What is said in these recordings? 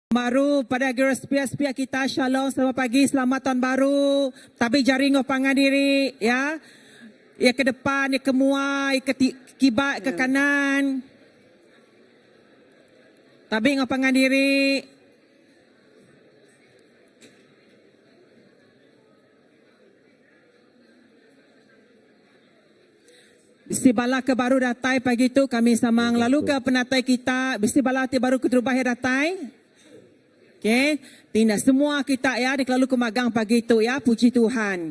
Baru pada gera sepia-sepia kita shalom selamat pagi selamat tahun baru tabi jari enggau pangan diri ya ya ke depan ya ke mua ya ke kiba ke kanan tabi enggau pangan diri. Bisi bala ke baru datai pagi tu kami sama ngelaluka penatai kita. Bisi bala ti baru keterubah iya datai. Okey, tinda semua kita iya dikelaluka magang pagi tu ya, puji Tuhan.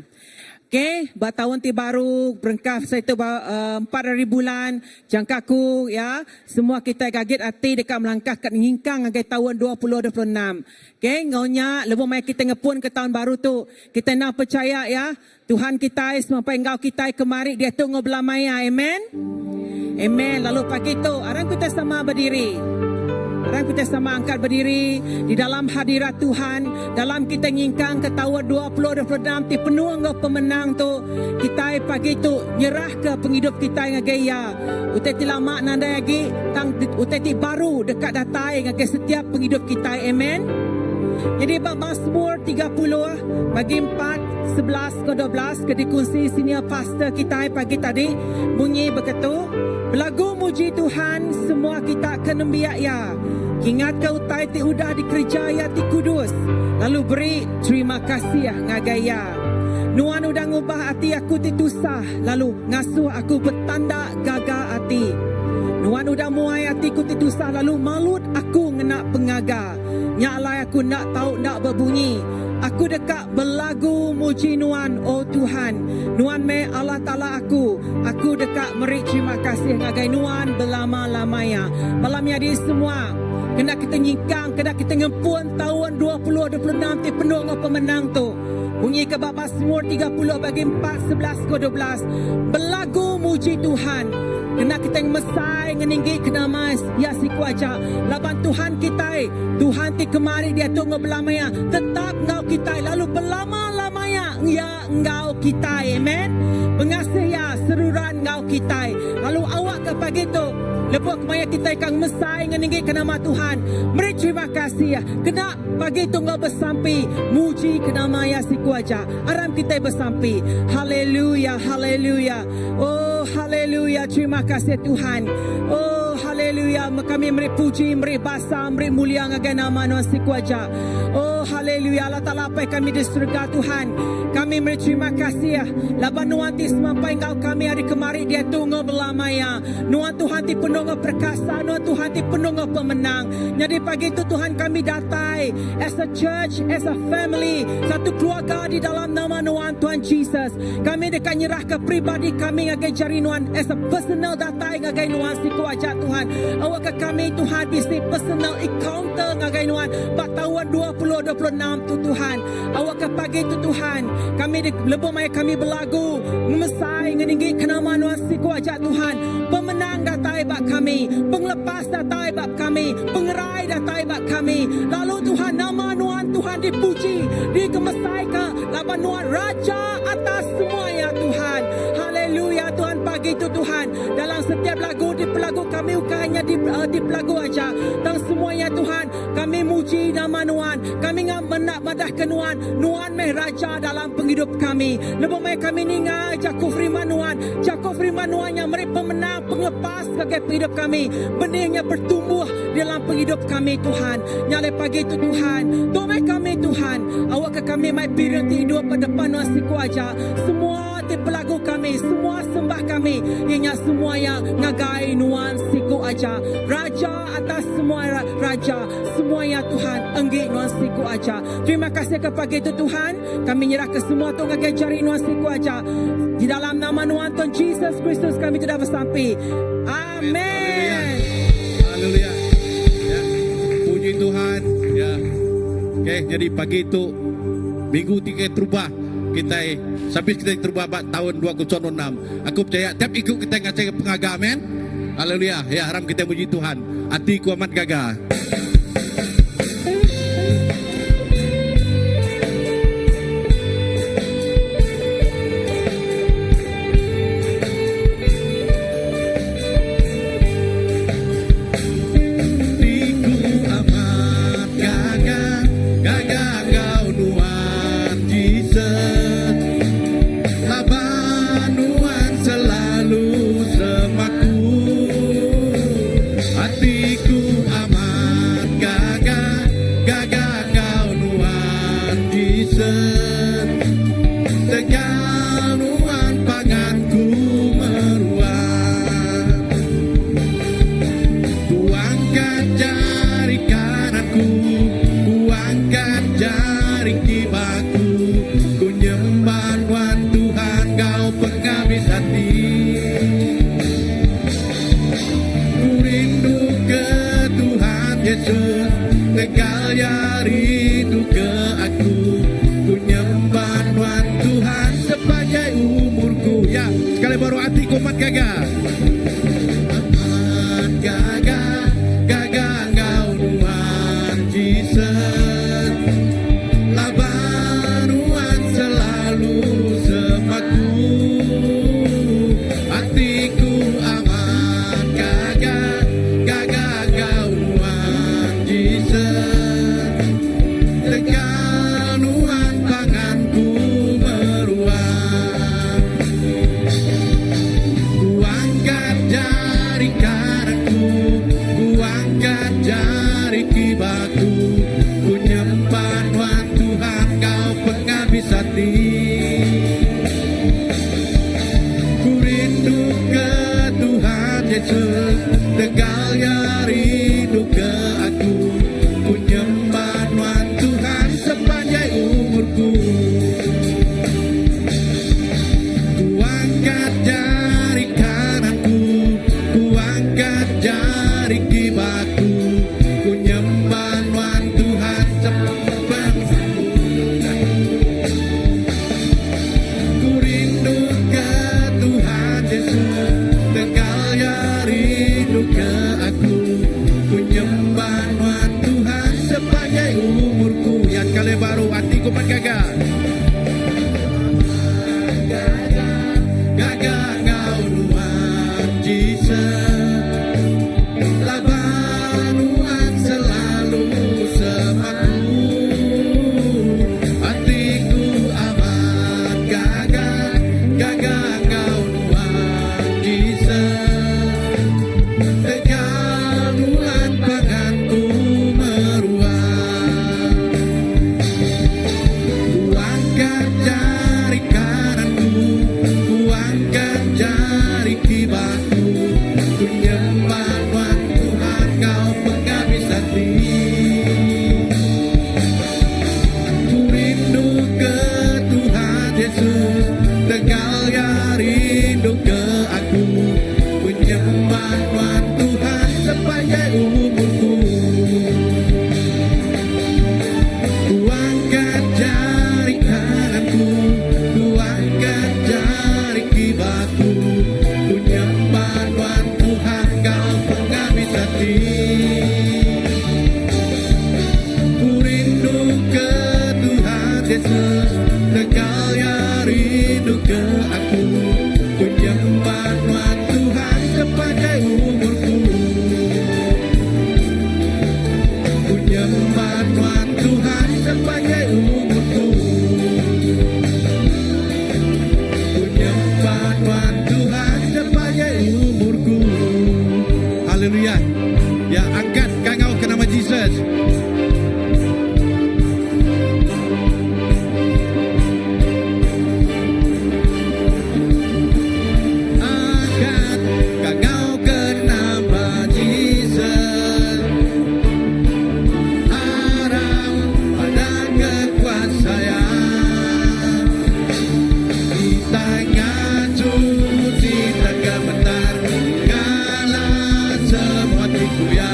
Okey, ba taun ti baru berengkah pasal itu ba empat hari bulan jangka aku ya, semua kitai gagit ati deka melangkah ka nyingkang ngagai taun 2026. Okey, enggau nya lebuh maya kitai ngepunka taun baru tu, kitai endang pechaya ya, Tuhan kitai semampai enggau kitai kemari diatu enggau belama iya. Amen. Amen. Lalu pagi tu aram kitai sama bediri. Aram kitai sama angkat bediri di dalam hadirat Tuhan dalam kitai nyingkang ke taun 2026 ti penuh enggau pemenang tu. Kitai pagi tu nyerahka pengidup kitai ngagai Iya. Utai ti lama nadai agi tang utai ti baru deka datai ngagai setiap pengidup kitai. Amen. Jadi ba Mazmur 30 bagi 4 11 ke 12 ke dikunsi senior pastor kitai pagi tadi munyi beketu, Belagu muji Tuhan semua kita ke nembiak Iya. Kingatka utai ti udah dikereja Iya ti kudus, lalu beri terima kasih ngagai Iya. Nuan udah ngubah ati aku ti tusah lalu ngasuh aku betanda gaga ati. Nuan udah muai ati ku ti tusah lalu malut aku ngena pengaga. Nya alai aku enda tau enda bebunyi. Aku deka belagu muji Nuan, O Tuhan. Nuan meh Allah Taala aku. Aku deka meri terima kasih ngagai Nuan belama-lama iya. Bala menyadi semua, kena kita nyingkang, kena kita ngempun taun 2026 ti penuh enggau pemenang tu. Munyi ke ba Masmur 30 bagi 4, 11 ke 12, Belagu muji Tuhan. Kena kita ngemesai ngeninggi ke nama Iya siku aja. Laban Tuhan kitai, Tuhan ti kemari diatu enggau belama iya, tetap enggau kitai lalu belama-lama iya Iya enggau kitai. Amen. Pengasih Iya seruran enggau kitai. Lalu awakka pagi tu, lebuh kemaya kitai ka ngemesai ngeninggika nama Tuhan, meri terima kasih kena pagi tu enggau besampi muji ke nama Iya siku aja. Aram kitai besampi. Haleluya, haleluya. Oh, haleluya. Terima kasih Tuhan. Oh, haleluya. Kami meri puji, meri basa, meri mulia ngagai nama Nuan siku aja. Oh, haleluya. Allah Taala Apai kami di surga Tuhan. Kami meri terima kasih laban Nuan ti semampai enggau kami hari kemari diatu enggau belama iya. Nuan Tuhan ti penuh enggau perkasa, Nuan Tuhan ti penuh enggau pemenang. Nyadi pagi tu Tuhan kami datai as a church, as a family, satu keluarga di dalam nama Nuan Tuhan Jesus. Kami deka nyerahka peribadi kami ngagai jari Nuan as a personal datai ngagai Nuan siku aja Tuhan. Awakka kami Tuhan bisi personal encounter ngagai Nuan ba taun 2026 tu Tuhan. Awakka pagi tu Tuhan, kami di, lebuh maya kami belagu ngemesai ngeninggika nama Nuan siku aja Tuhan. Pemenang datai ba kami, pengelepas datai ba kami, pengerai datai ba kami. Lalu Tuhan nama Nuan Tuhan dipuji, dikemesaika Laban nuan Raja atas semua ya Tuhan. Haleluya Tuhan pagi tu Tuhan. Dalam setiap lagu di pelagu kami ukai hanya di, uh, di pelagu aja. Tang semua ya Tuhan kami muji nama nuan. Kami ngam menak madah ke nuan. Nuan meh Raja dalam penghidup kami. Lebuh mai kami ninga jaku firman nuan. Jaku firman nuan yang meri pemenang penglepas ngagai penghidup kami. Benihnya bertumbuh dalam penghidup kami Tuhan. Nyalai pagi tu Tuhan. Tu meh kami Tuhan. Awakka kami mai piring ti idup ba depan Nuan siku aja. Semua ti pelagu kami, semua sembah kami, iya nya semua iya ngagai Nuan siku aja. Raja atas semua raja, semua iya Tuhan enggi Nuan siku aja. Terima kasih ke pagi tu Tuhan. Kami nyerahka semua tu ngagai jari Nuan siku aja. Di dalam nama Nuan Tuhan Jesus Kristus kami tu dah besampi. Amen. Haleluya. Ya. Puji Tuhan. Ya. Okey, jadi pagi tu minggu ti keterubah kita sampai kita terubah ba tahun 2006. Aku percaya tiap iku kita ngasai pengaga amen. Haleluya. Ya, aram kita muji Tuhan. Ati ku amat gaga. ya rindu ke aku Ku nyembah nuan Tuhan sepanjai umurku Ya sekali baru ati ku amat gaga Amat gaga gaga enggau nuan Jesus Laban nuan selalu semaku Atiku amat gaga gaga enggau nuan Jesus Tegal nuan panganku meruan Ku angkat jari kananku Ku angkat jari kibaku Ku nyembah nuan Tuhan enggau pengabis ati Ku rindu ke Tuhan Jesus Tegal Iya rindu ke aku Ku nyembah nuan Tuhan sepanjai umurku Ku angkat jari kananku Ku angkat jari kibaku Ku nyembah nuan Tuhan sepanjai Ku rindu ke Tuhan Jesus Tegal Iya rindu ke aku Ku nyembah nuan Tuhan sepanjai umurku Ya sekali baru atiku amat gaga Gaga gaga enggau nuan Jesus Laban nuan selalu semaku Atiku amat gaga gaga enggau nuan Jesus Tegal nuan panganku meruan Ku angkat jari kananku Ku angkat jari kibaku Ku nyembah nuan Tuhan enggau pengabis ati Ku rindu ke Tuhan Jesus Tegal Iya rindu ke aku Ku nyembah nuan Tuhan sepanjai umurku Ku angkat jari kananku Ku angkat jari kibaku Ku nyembah nuan Tuhan enggau pengabis ati Ku rindu ke Tuhan Jesus Tegal Iya rindu ke aku Ku nyembah nuan Tuhan sepanjai umurku Ku nyembah nuan Tuhan sepanjai umurku Ku nyembah nuan Tuhan sepanjai umurku Haleluya. Ya, angkat kangau ke nama Jesus. Angkat kangau ke nama Jesus. Aram pada kekuasaan Kita ngaju kita gemetar Kalah semua tipu ya.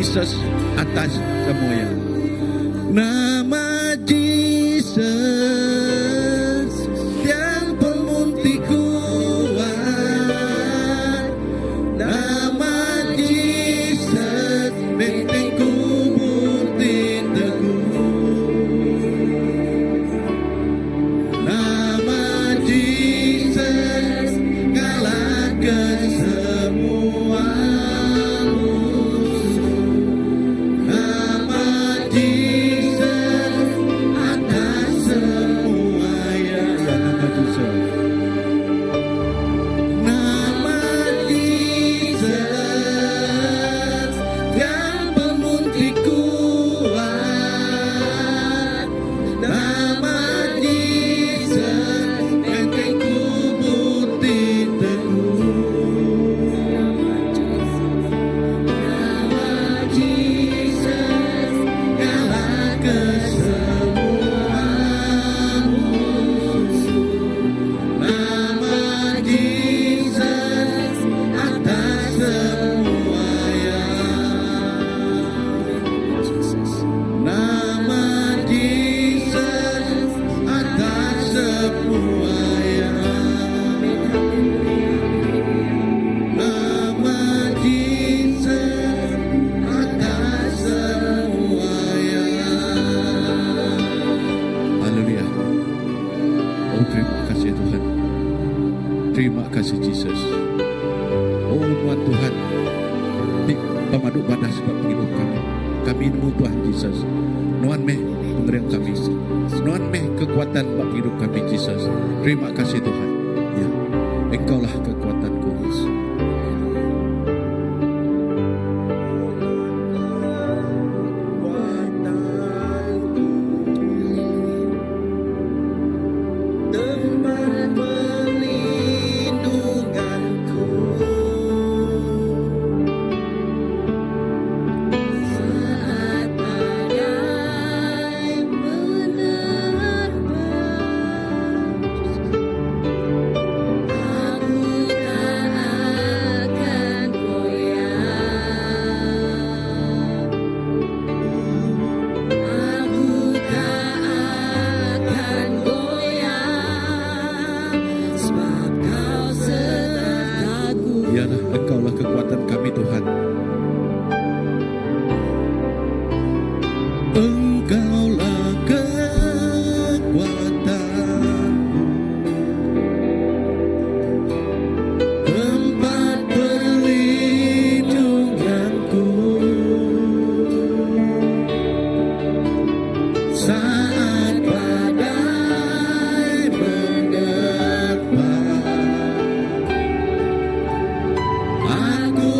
Jesus atas semua ya. Nama Jesus tiang pemunti kuat. Nama Jesus benteng kubur ti teguh. Nama Jesus ngalahka semua musuh. Nama Jesus atas semua ya. Ya, nama Jesus. Nama Jesus yang pemunti kuat. Nama Jesus benteng kubur ti teguh. Nama Jesus ngalahka semua musuh. Nama Jesus atas semua ya. Nama Jesus atas semua ya. Nama Jesus atas semua ya. Haleluya. Oh terima kasih Tuhan. Terima kasih Jesus. Oh Tuhan Tuhan. Di pemadu badas sebab penghidup kami. Kami nemu Tuhan Jesus. Nuan meh pengering kami. Nuan meh kekuatan bab penghidup kami Jesus. Terima kasih Tuhan. Ya. Engkaulah kekuatanku. Tempat perlindunganku. Saat badai menerpa, aku tak akan goyah. Aku tak akan goyah, sebab kau sertaku. Biarlah Engkaulah kekuatan kami Tuhan. Engkaulah kekuatanku, tempat perlindunganku. Saat badai menerpa, aku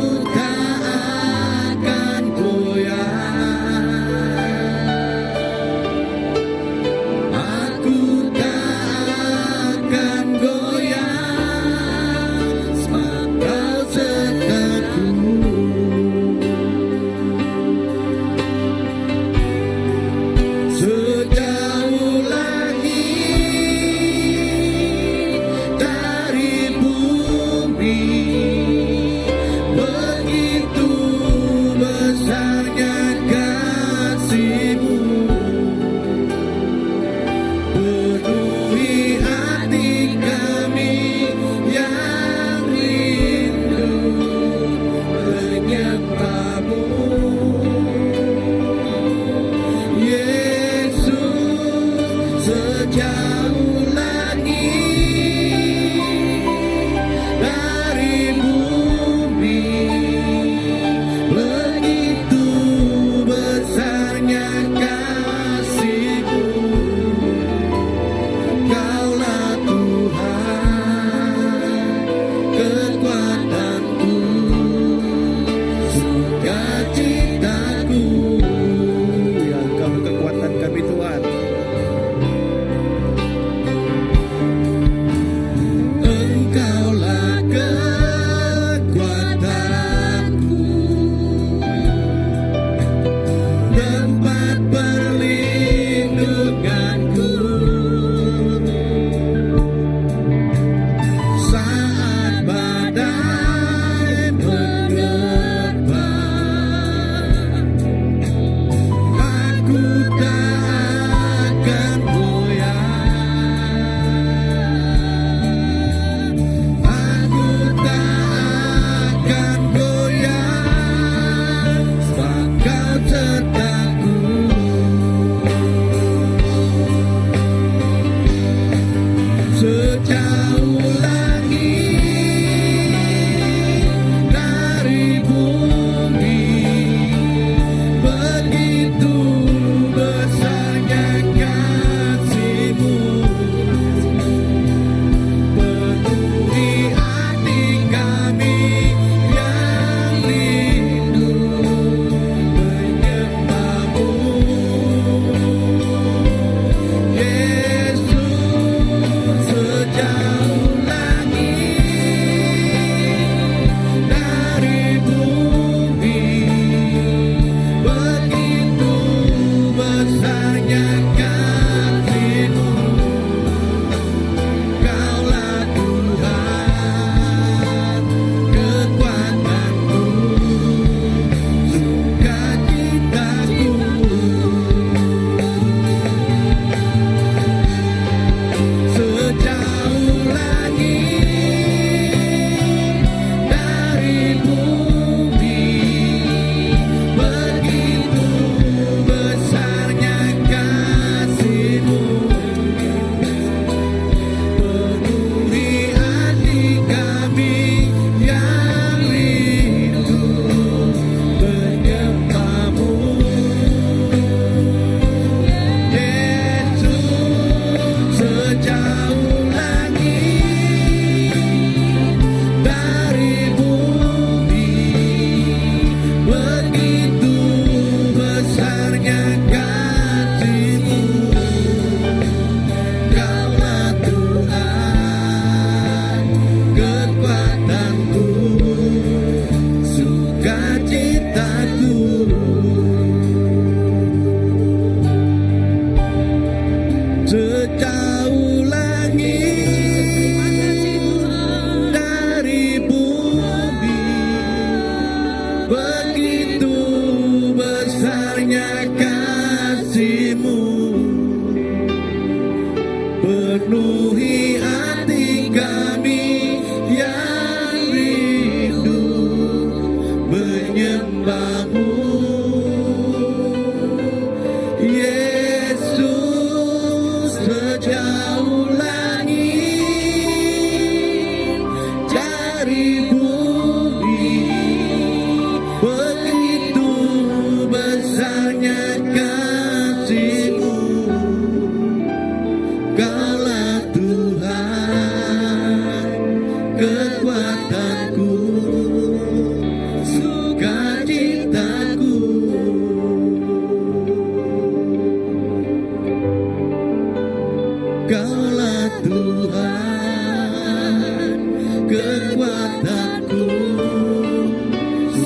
Kekuatanku,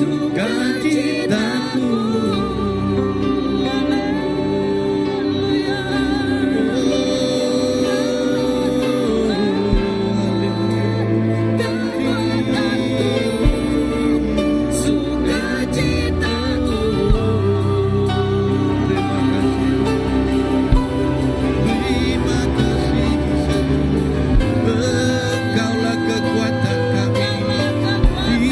sukacitaku. Terima kasih. Terima kasih Engkaulah kekuatan kami.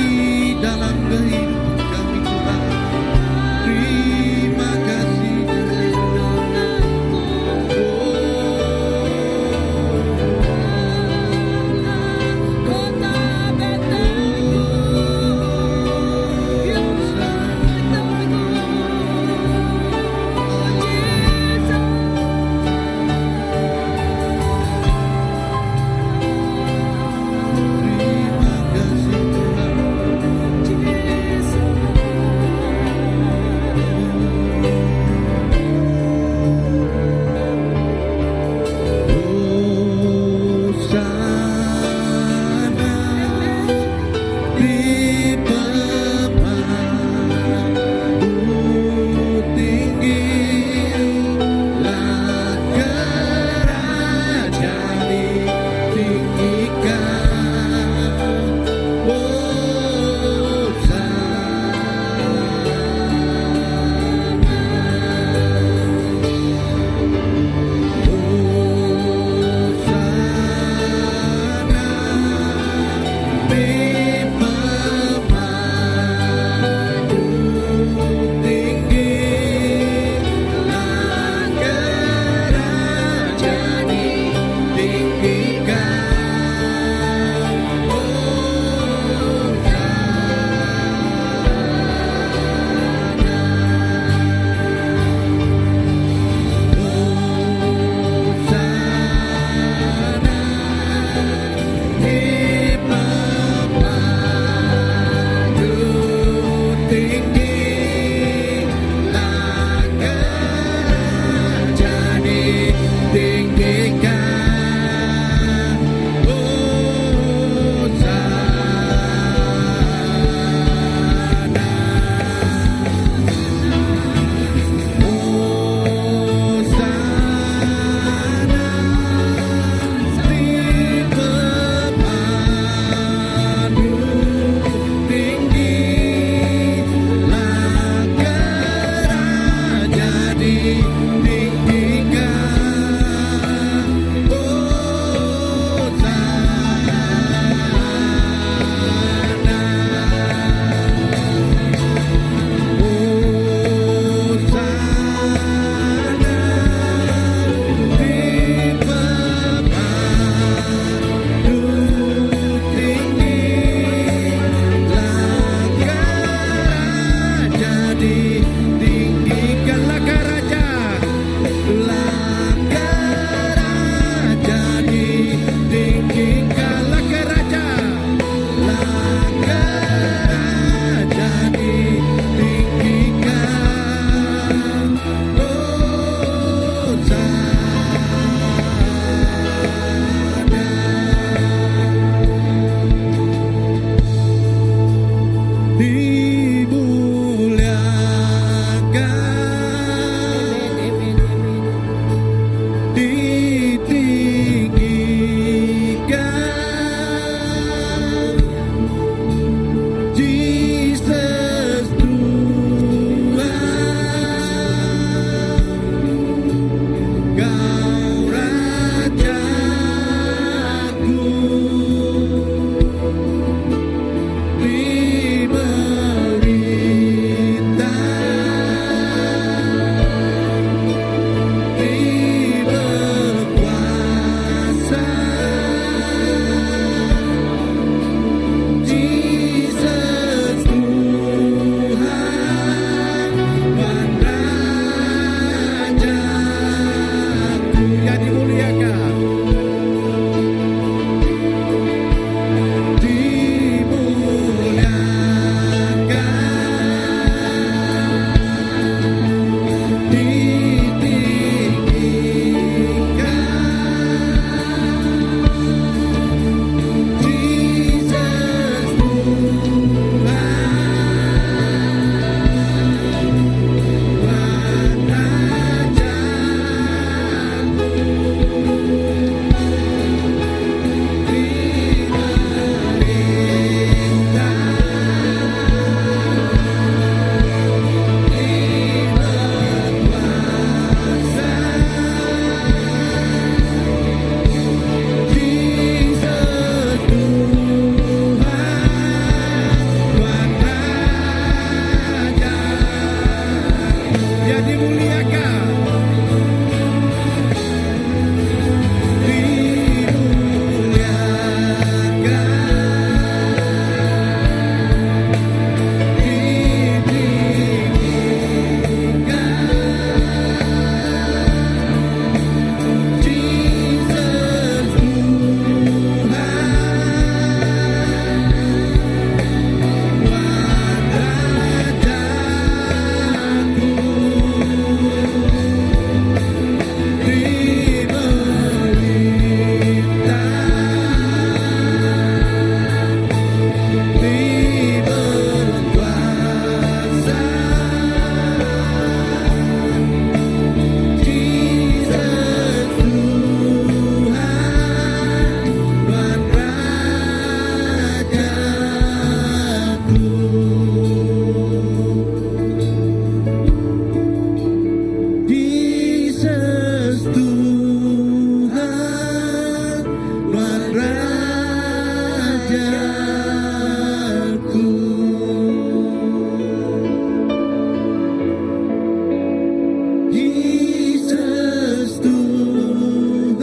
Jesus Tuhan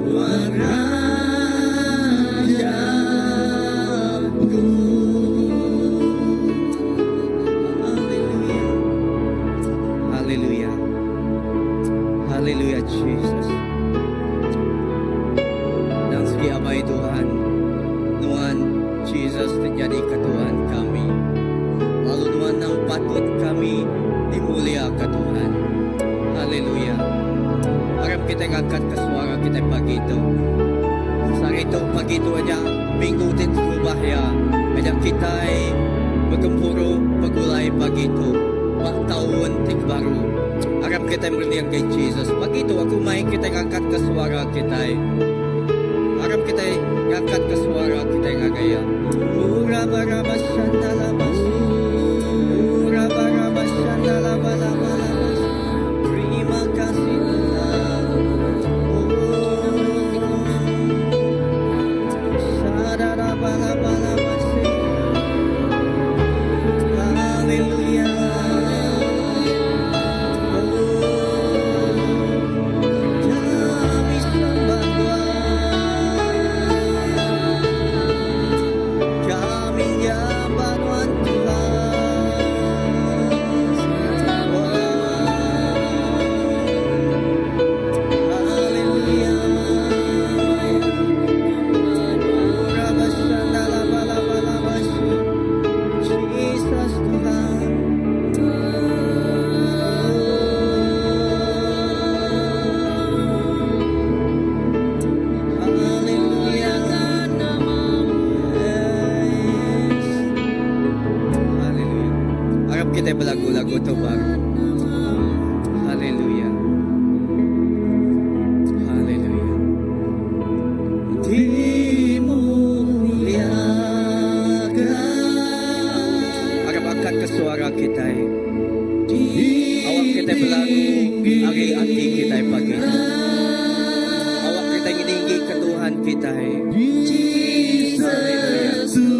Tuhan Rajaku. Hallelujah. Hallelujah. Hallelujah, Jesus. Dan segi abai Tuhan, Tuhan Jesus terjadi ke Tuhan kami. Lalu Tuhan yang patut kami dimuliakan Tuhan. Haleluya. Harap kita ngangkat ke suara kita pagi itu. Sehari itu pagi itu aja minggu ti terubah ya. Ajak kita begempuru begulai pagi itu. Bak tahun ti baru. Harap kita merinding ke Jesus. Pagi itu aku mai kita ngangkat ke suara kita. Harap kita ngangkat ke suara kita ngagaya. Ura bara basandala bas. Ura bara basandala bala bala bas. Terima kasih Tuhan. Oh. Sadara bala bala bas. Haleluya. Oh, kami sembah Tuhan. Kami nyembah Tuhan Tuhan. Oh, haleluya. Rabashandala bala bala basu. Jesus Tuhan. Haleluya. Yes. Haleluya. Harap kita berlagu-lagu tu baru. Haleluya. Haleluya. Dimuliakan. Harap angkat ke suara kita. Awak kita berlagu hari hati kita pagi. Awak kita tinggi ke Tuhan kita. Haleluya. Tuhan.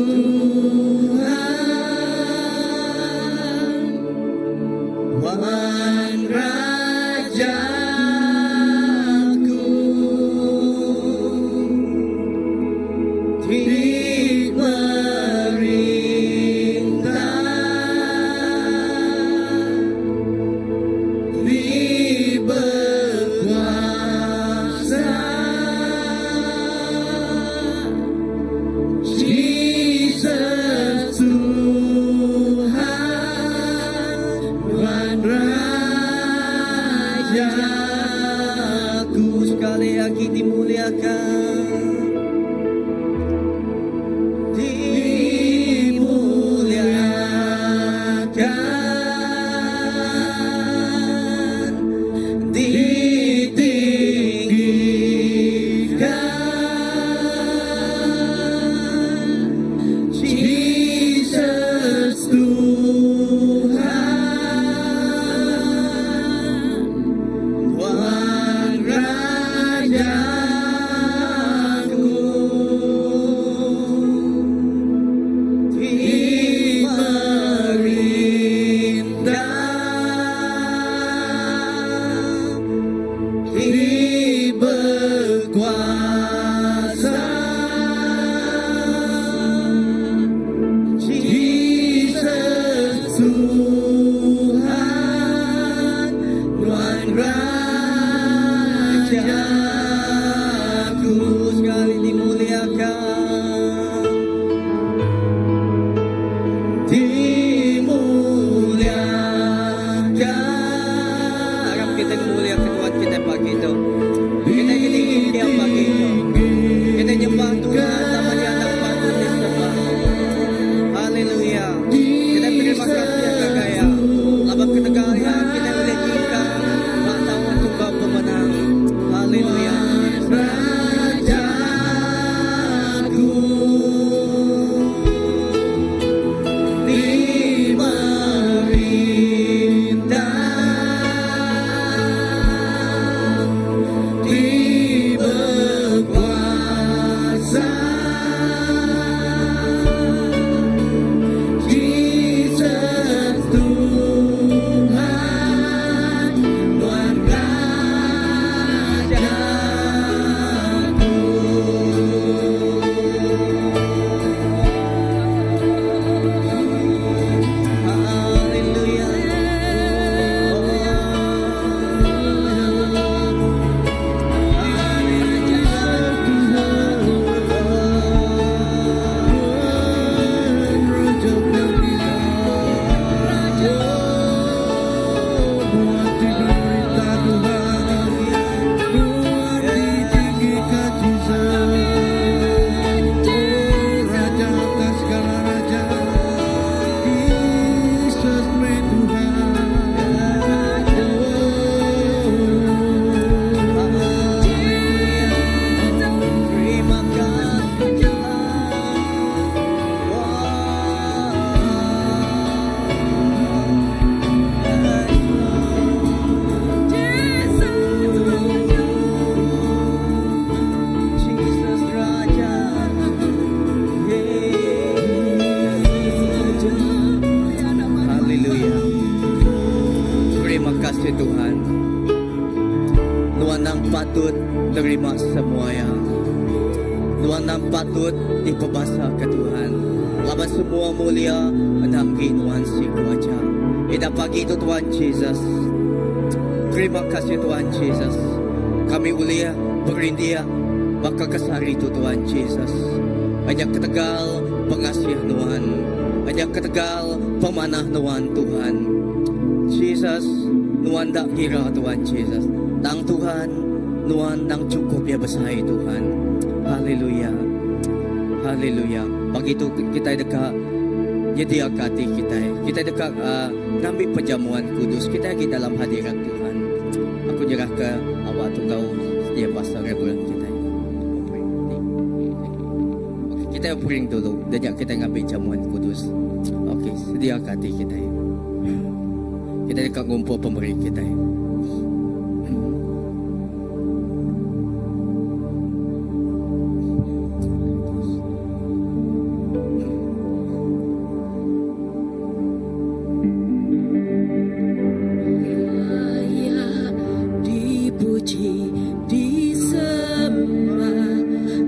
nerima semua iya. Nuan endang patut dipebasaka Tuhan, laban semua mulia endang enggi Nuan siku aja. Ida pagi tu Tuan Jesus. Terima kasih Tuan Jesus. Kami ulih berindik baka ke sehari tu Tuan Jesus. Nya ketegal pengasih Nuan. Nya ketegal pemanah Nuan Tuhan. Jesus, Nuan enda ngira Tuan Jesus. Tang Tuhan, Nuan endang chukup iya besai Tuhan. Haleluya. Haleluya. Pagi tu kitai deka nyediaka ati kitai. Kitai deka uh, ngambi perjamuan kudus kitai agi dalam hadirat Tuhan. Aku nyerahka awak tu enggau sedia pastor reverend kitai. Okey, kitai offering dulu. Dah nya kitai ngambi jamuan kudus. Okey, sediaka ati kitai. Kitai deka ngumpul pemeri kitai. Layak dipuji, disembah,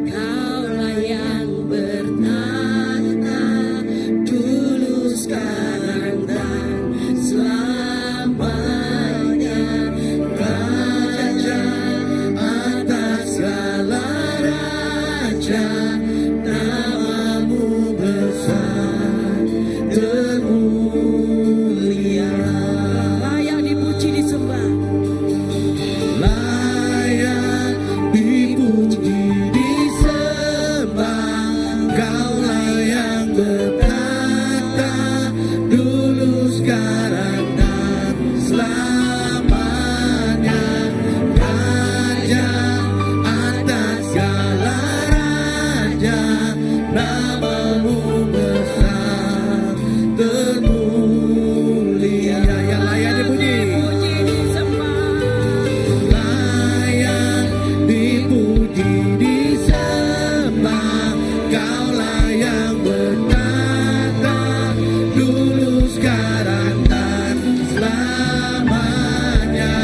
Kaulah yang bertahta dulu, sekarang dan selamanya. Raja atas segala raja, namamu besar, termulia. Layak dipuji, disembah. Layak dipuji, disembah, Kaulah yang bertahta dulu, sekarang dan selamanya. Raja atas segala raja, namamu besar, termulia. Ya, layak dipuji. Puji, disembah. Layak dipuji, disembah, Kaulah yang bertahta dulu, sekarang dan selamanya.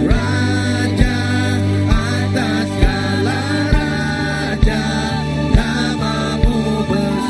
Raja atas segala raja, namamu besar.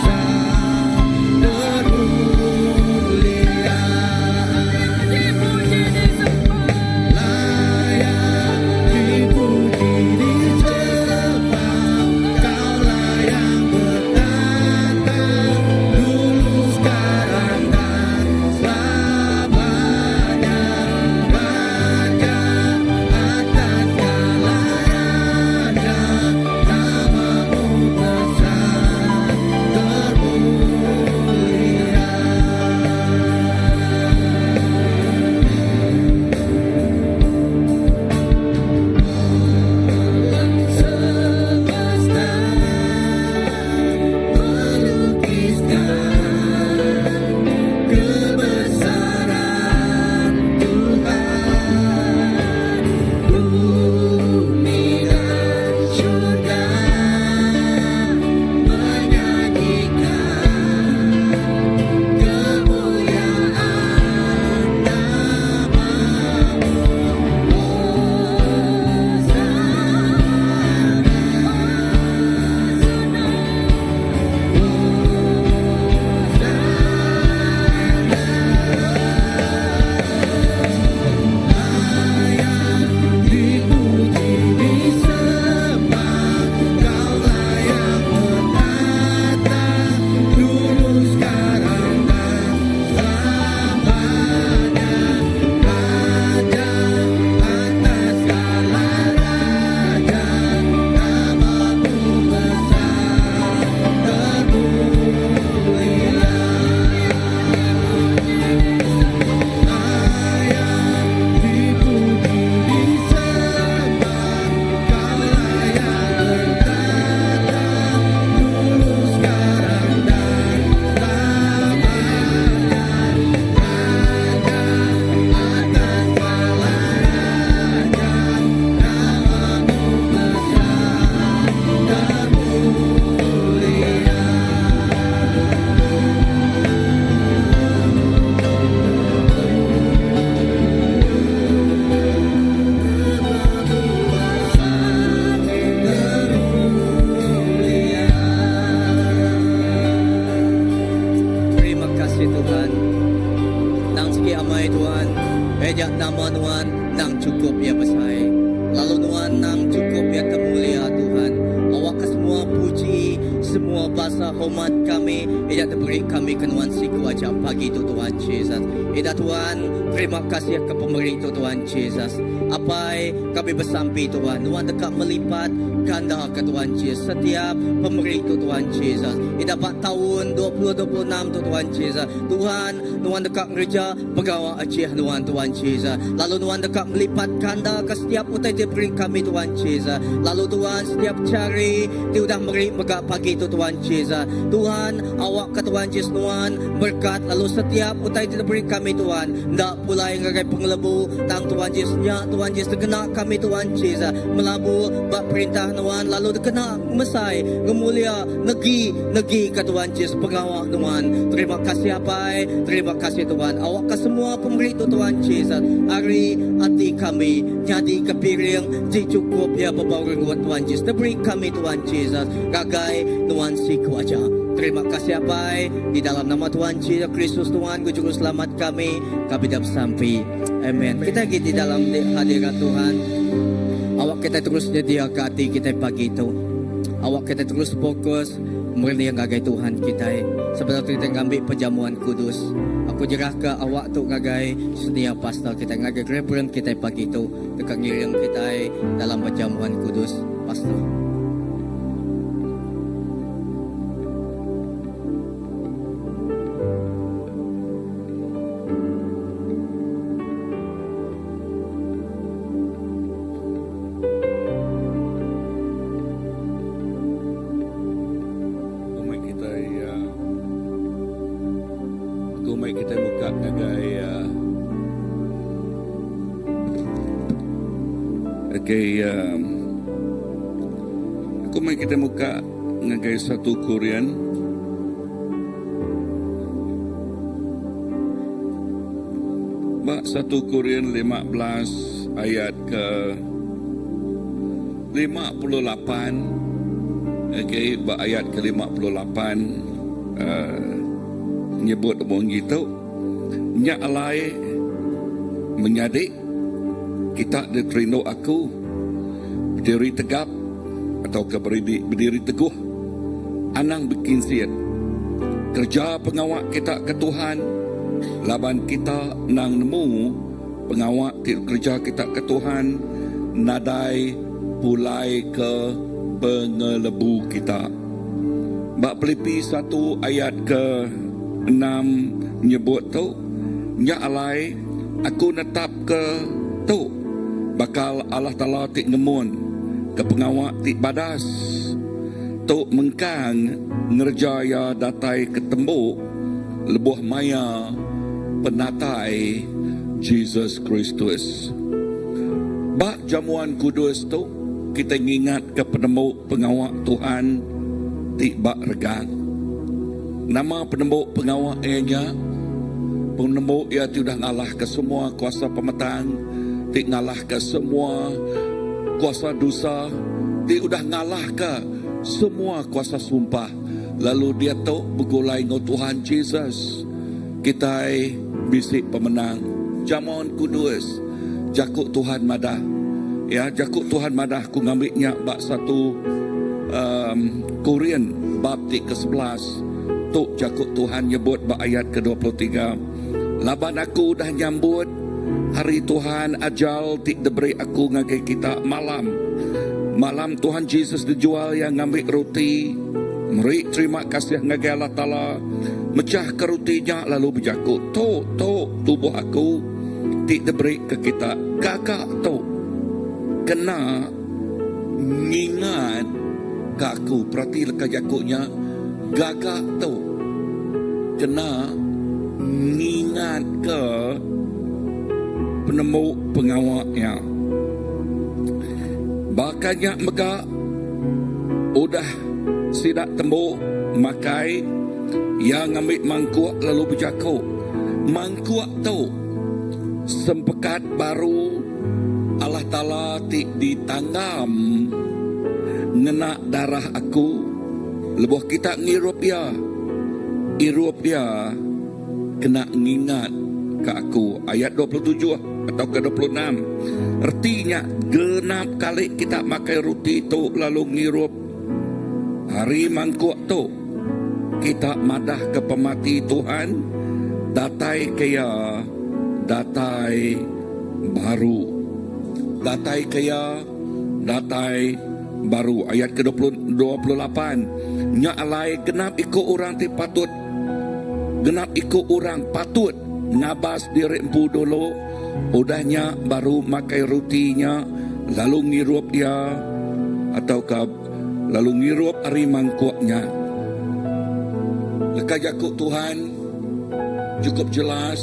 Iya nya nama Nuan endang chukup iya besai. Lalu Nuan endang chukup iya temulia Tuhan. Awakka semua puji, semua basa hormat kami iya nya diberi kami ke Nuan siku aja pagi tu Tuhan Jesus. Ida Tuhan, terima kasih ke pemeri tu Tuhan Jesus. Apai, kami besampi Tuhan, Nuan deka melipat ganda ke Tuhan Jesus setiap pemeri tu Tuhan Jesus. Ida ba taun 2026 tu Tuhan Jesus. Tuhan, Nuan deka ngereja pengawa ajih Nuan Tuhan Jesus. Lalu Nuan deka melipat ganda ke setiap utai ti beri kami Tuhan Jesus. Lalu Tuhan setiap chari ti udah meri mega pagi tu Tuhan Jesus. Tuhan awakka Tuhan Jesus Nuan berkat lalu setiap utai ti diberi kami Tuhan enda pulai ngagai pengelebu tang Tuhan Jesus nya Tuhan Jesus dikena kami Tuhan Jesus melabu ba perintah Nuan lalu dikena ngemesai ngemulia negi negi ka Tuhan Jesus pengawa Nuan. Terima kasih Apai, terima kasih Tuhan. Awakka semua pemeri tu Tuhan Jesus ari ati kami nyadi ke piring ti chukup iya bebau renggut Tuhan Jesus. Diberi kami Tuhan Jesus ngagai Nuan siku aja. Terima kasih Apai, di dalam nama Tuhan Jesus Kristus Tuhan ku Juruselamat kami, kami dah besampi. Amen. Kita agi di dalam hadirat Tuhan. Awak kita terus nyedia ke ati kita pagi tu. Awak kita terus fokus Merening ngagai Tuhan kitai sebedau tu kitai ngambi perjamuan kudus. Aku nyerahka awak tu ngagai senior pastor kitai ngagai reverend kitai pagi tu deka ngiring kitai dalam perjamuan kudus. Pastor. Aku mai kitai aku mai kitai muka ngagai okay aku mai kitai muka ngagai satu Korean. Ba satu Korin 15 ayat ke 58 okay, ba ayat ke 58 uh, nyebut munyi tu nya alai menyadi kita dikerindu aku bediri tegap atau ke berdiri, berdiri teguh anang bekinsit kerja pengawa kita ke Tuhan laban kita nang nemu Pengawa ti kereja kita ke Tuhan nadai pulai ke pengelebu kita. Ba Pilipi satu ayat ke enam nyebut tu, Nya alai, aku netapka tu bakal Allah Taala ti ngemun ke pengawa ti badas tu mengkang ngereja iya datai ke tembu lebuh maya penatai Jesus Kristus. Ba Jamuan Kudus tu, kitai ngingatka penemu pengawa Tuhan ti ba regang. Nama penemu pengawa iya nya? Penemu iya ti udah ngalahka semua kuasa pemetang, ti ngalahka semua kuasa dosa, ti udah ngalahka semua kuasa sumpah. Lalu diatu begulai enggau Tuhan Jesus, kitai bisi pemenang. Jamon Kudus, jaku Tuhan madah. Ya, jaku Tuhan madah ku ngambi nya ba satu um, Korin bab ti ke-11. Tu jaku Tuhan nyebut ba ayat ke-23. Laban aku udah nyambut hari Tuhan ajal ti diberi aku ngagai kita malam. Malam Tuhan Jesus dijual iya ngambi roti, meri terima kasih ngagai Allah Taala, mechahka roti nya lalu bejaku, Tu, tu tubuh aku ti diberi ke kita. Gaga tu kena ngingat ka aku. Perati leka jaku nya, gaga tu kena ngingatka penemu pengawa iya. Baka nya mega udah sida tembu makai, iya ngambi mangkuk lalu bejaku, Mangkuk tu sempekat baru Allah Taala ti ditanggam ngena darah aku. Lebuh kita ngirup iya, irup iya kena ngingatka aku. Ayat 27. atau ke 26. Reti nya genap kali kita makai ruti tu lalu ngirup ari mangkuk tu, kita madahka pemati Tuhan datai ke iya datai baru. Datai ke iya datai baru. Ayat ke 28. Nya alai genap iku orang ti patut genap iku orang patut ngabas diri empu dulu, udah nya baru makai ruti nya lalu ngirup iya atauka lalu ngirup ari mangkuk nya. Leka jaku Tuhan chukup jelas,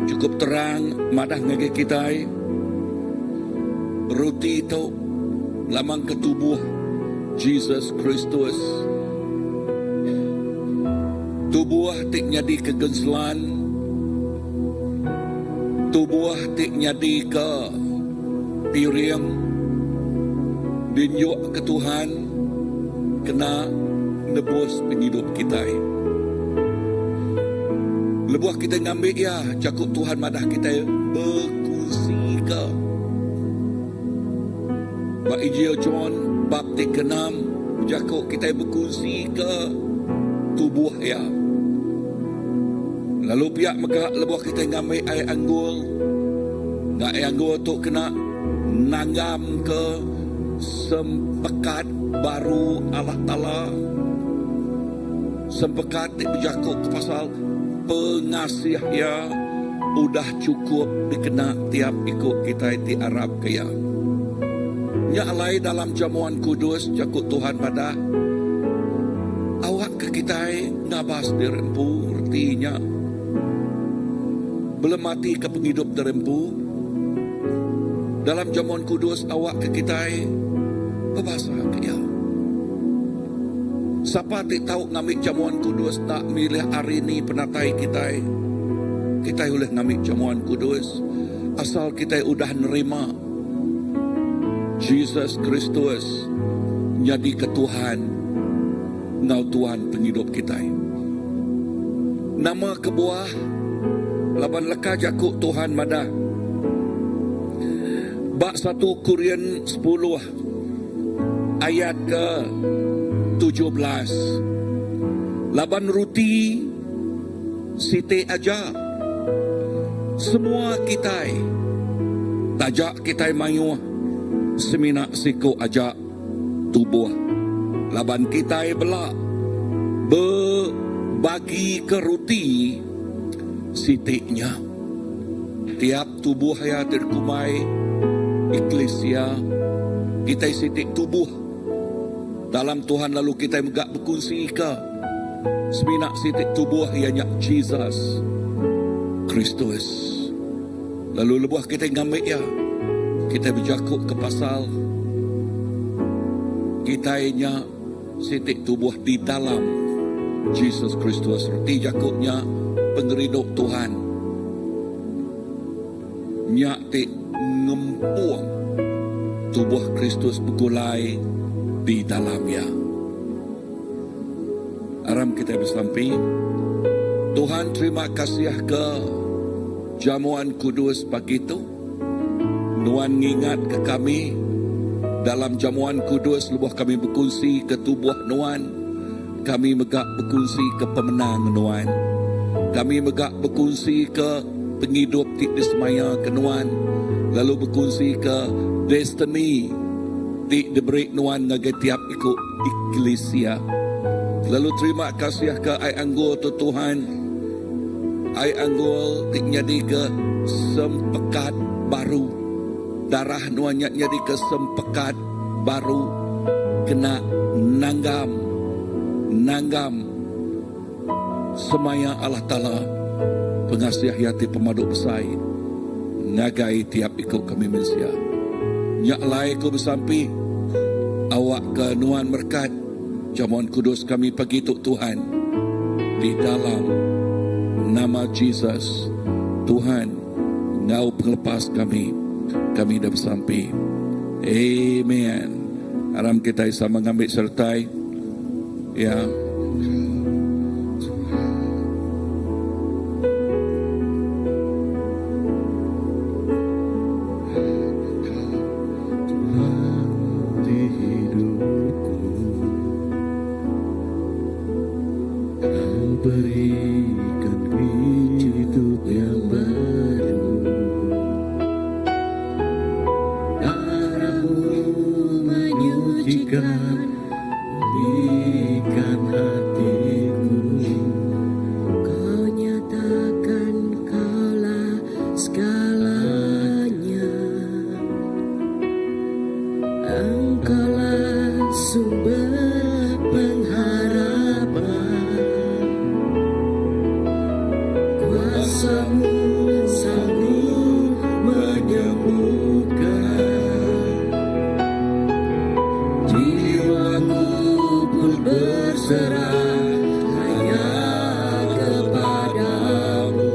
chukup terang madah ngagai kitai, ruti tu lamang ke tubuh Jesus Kristus. Tubuh ti nyadika genselan, tubuh ti nyadika piring dinjukka Tuhan kena nebus pengidup kitai. Lebuh kitai ngambi iya, jaku Tuhan madah kitai bekunsika. Ba Injil John bab ti keenam bejaku kitai bekunsika tubuh iya. Lalu pia mega lebuh kitai ngambi ai anggur, enda ai anggur tu kena nanggamka sempekat baru Allah Taala. Sempekat ti bejaku ke pasal pengasih Iya udah chukup dikena tiap iku kitai ti arapka Iya. Nya alai dalam Jamuan Kudus jaku Tuhan madah, Awakka kitai ngabas diri empu reti nya belematika pengidup diri empu. Dalam Jamuan Kudus awakka kitai bebasaka Iya. Sapa ti tau ngambi jamuan kudus enda milih ari ni penatai kitai. Kitai ulih ngambi jamuan kudus asal kitai udah nerima Jesus Kristus nyadika Tuhan enggau Tuan pengidup kitai. Nama kebuah? Laban leka jaku Tuhan madah ba satu Korin sepuluh ayat ke 17. Laban ruti siti aja semua kitai taja kitai mayuh semina siku aja tubuh laban kitai bela bebagi ke ruti siti nya. Tiap tubuh iya ti dikumbai eklisia, kitai siti tubuh dalam Tuhan lalu kitai mega bekunsika semina siti tubuh iya nya Jesus Kristus. Lalu lebuh kitai ngambi iya, kitai bejaku ke pasal kitai nya siti tubuh di dalam Jesus Kristus. Reti jaku nya pengerindu Tuhan nya ti ngempung tubuh Kristus begulai di dalam iya. Aram kitai besampi. Tuhan terima kasih ke jamuan kudus pagi tu. Nuan ngingatka kami dalam jamuan kudus lebuh kami bekunsi ke tubuh Nuan, kami mega bekunsi ke pemenang Nuan. Kami mega bekunsi ke pengidup ti disemaya ke Nuan lalu bekunsi ke destiny ti diberi Nuan ngagai tiap iku eklisia. Lalu terima kasih ke ai anggur tu Tuhan. Ai anggur ti nyadika sempekat baru. Darah nuan nya nyadika sempekat baru kena nanggam nanggam semaya Allah Taala pengasih Iya ti pemadu besai ngagai tiap iku kami mensia. Nya alai aku besampi awakka nuan merekat. Jamuan kudus kami pagi tu Tuhan di dalam nama Jesus Tuhan enggau pengelepas kami kami dah besampi amen aram kitai sama ngambi sertai ya. berikan hidup yang baru. Darahmu menyucikan, pulihkan hatiku. Kau nyatakan kaulah segalanya. Engkaulah sumber pengharapan. Kuasamu sanggup menyembuhkan. Jiwaku pun berserah hanya kepadamu.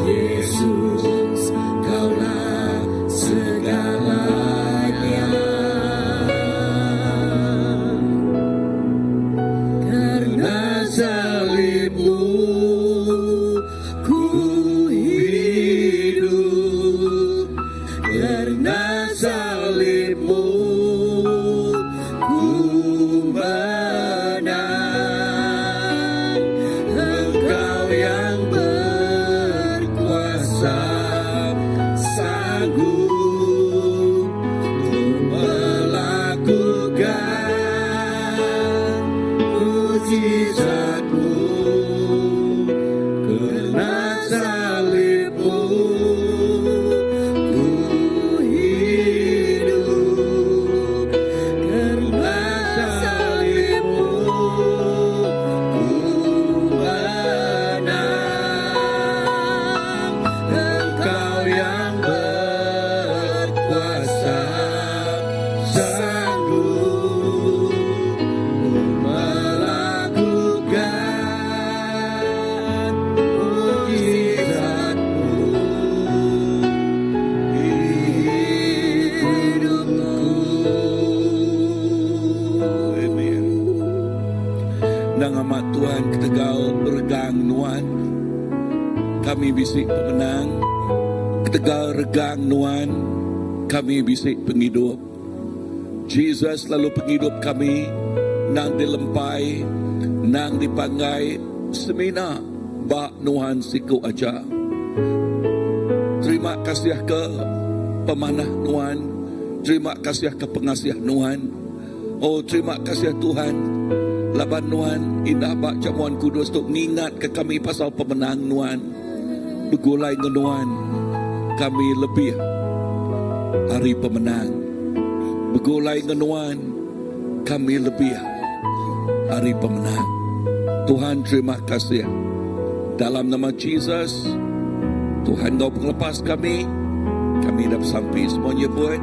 Yesus, kaulah segalanya. Karena salibmu ku hidup. Karena salibmu ku menang. Engkau yang berkuasa sanggup untuk melakukan mujizatmu. Karena salibmu ku hidup. Karena salibmu ku menang. Engkau yang berkuasa sanggup melakukan mujizatmu di hidupku. Amen. Nang amat Tuhan ketegal regang nuan kami bisi pemenang ketegal regang nuan kami bisi pengidup Jesus lalu pengidup kami nang dilempai nang dipanggai semina ba nuan siku aja. Terima kasih ke pemanah nuan, terima kasih ke pengasih nuan. Oh terima kasih Tuhan laban nuan indah ba jamuan kudus tu ngingat ke kami pasal pemenang nuan. Begulai ngan nuan kami lebih ari pemenang. Begulai ngan nuan kami lebih ari pemenang. Tuhan terima kasih. Dalam nama Jesus, Tuhan kau penglepas kami, kami dah sampai semuanya buat.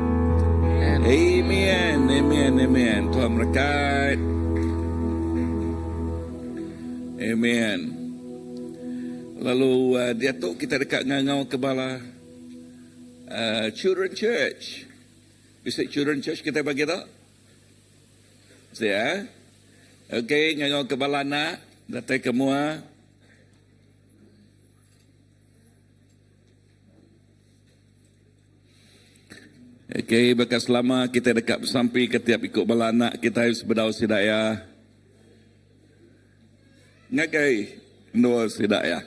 Amen, amen, amen. Tuhan berkat. Amen. Lalu uh, dia tu kita dekat ngangau ke bala uh, Children Church. Bisa Children Church kita bagi tak? Bisa ya? Okey, ngangau ke bala anak, datai ke mua. Okey, bekas lama kita dekat bersampi ke tiap ikut bala anak kita sebedau sidaya. Ngagai endua sidaya.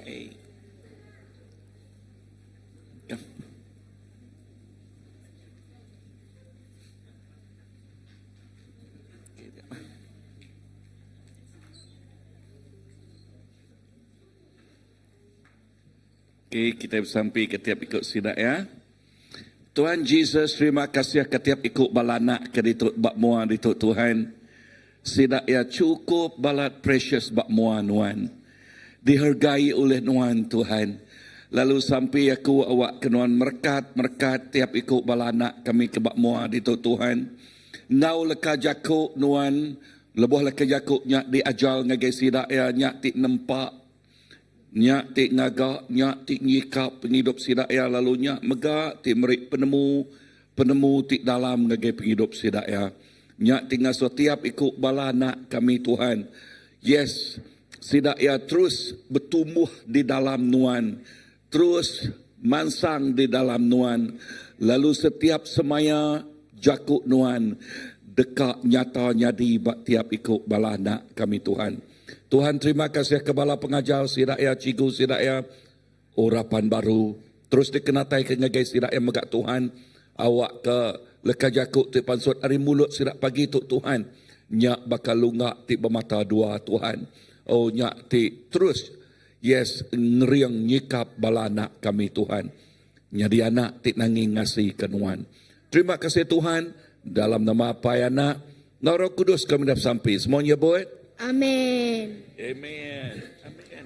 Hey. Come. Okey, kita bersampi ke tiap ikut sidak ya. Tuhan Jesus, terima kasih ke tiap ikut bala anak ke ditu bak mua ditu Tuhan. Sidak ya cukup balat precious bak mua nuan. Dihargai oleh nuan Tuhan. Lalu sampai aku awak ke nuan merekat-merekat tiap ikut bala anak kami ke bak mua ditu Tuhan. Ngau leka jaku nuan, lebuh leka jaku nya diajal ngagai sidak ya nya ti nempak Nya ti ngaga, nya ti nyikap pengidup sida iya lalu nya mega ti meri penemu, penemu ti dalam ngagai pengidup sida iya. Nya ti ngasuh tiap iku bala anak kami Tuhan. Yes, sida iya terus betumbuh di dalam Nuan, terus. mansang di dalam nuan, lalu setiap semaya jaku nuan deka nyata nyadi ba tiap iku bala anak kami Tuhan. Tuhan terima kasih ke bala pengajar sida iya, cikgu sida iya, urapan baru terus dikenataika ngagai sida iya mega Tuhan awakka leka jaku ti pansut ari mulut sida pagi tu Tuhan nya baka lunga ti bemata dua Tuhan. Oh nya ti terus Yes ngering nyikap bala anak kami Tuhan nyadi anak ti nangi ngasi ke nuan. Terima kasih Tuhan dalam nama Apai Anak enggau Roh Kudus kami dah besampi. Semua nyebut Amen. Amen. Amen.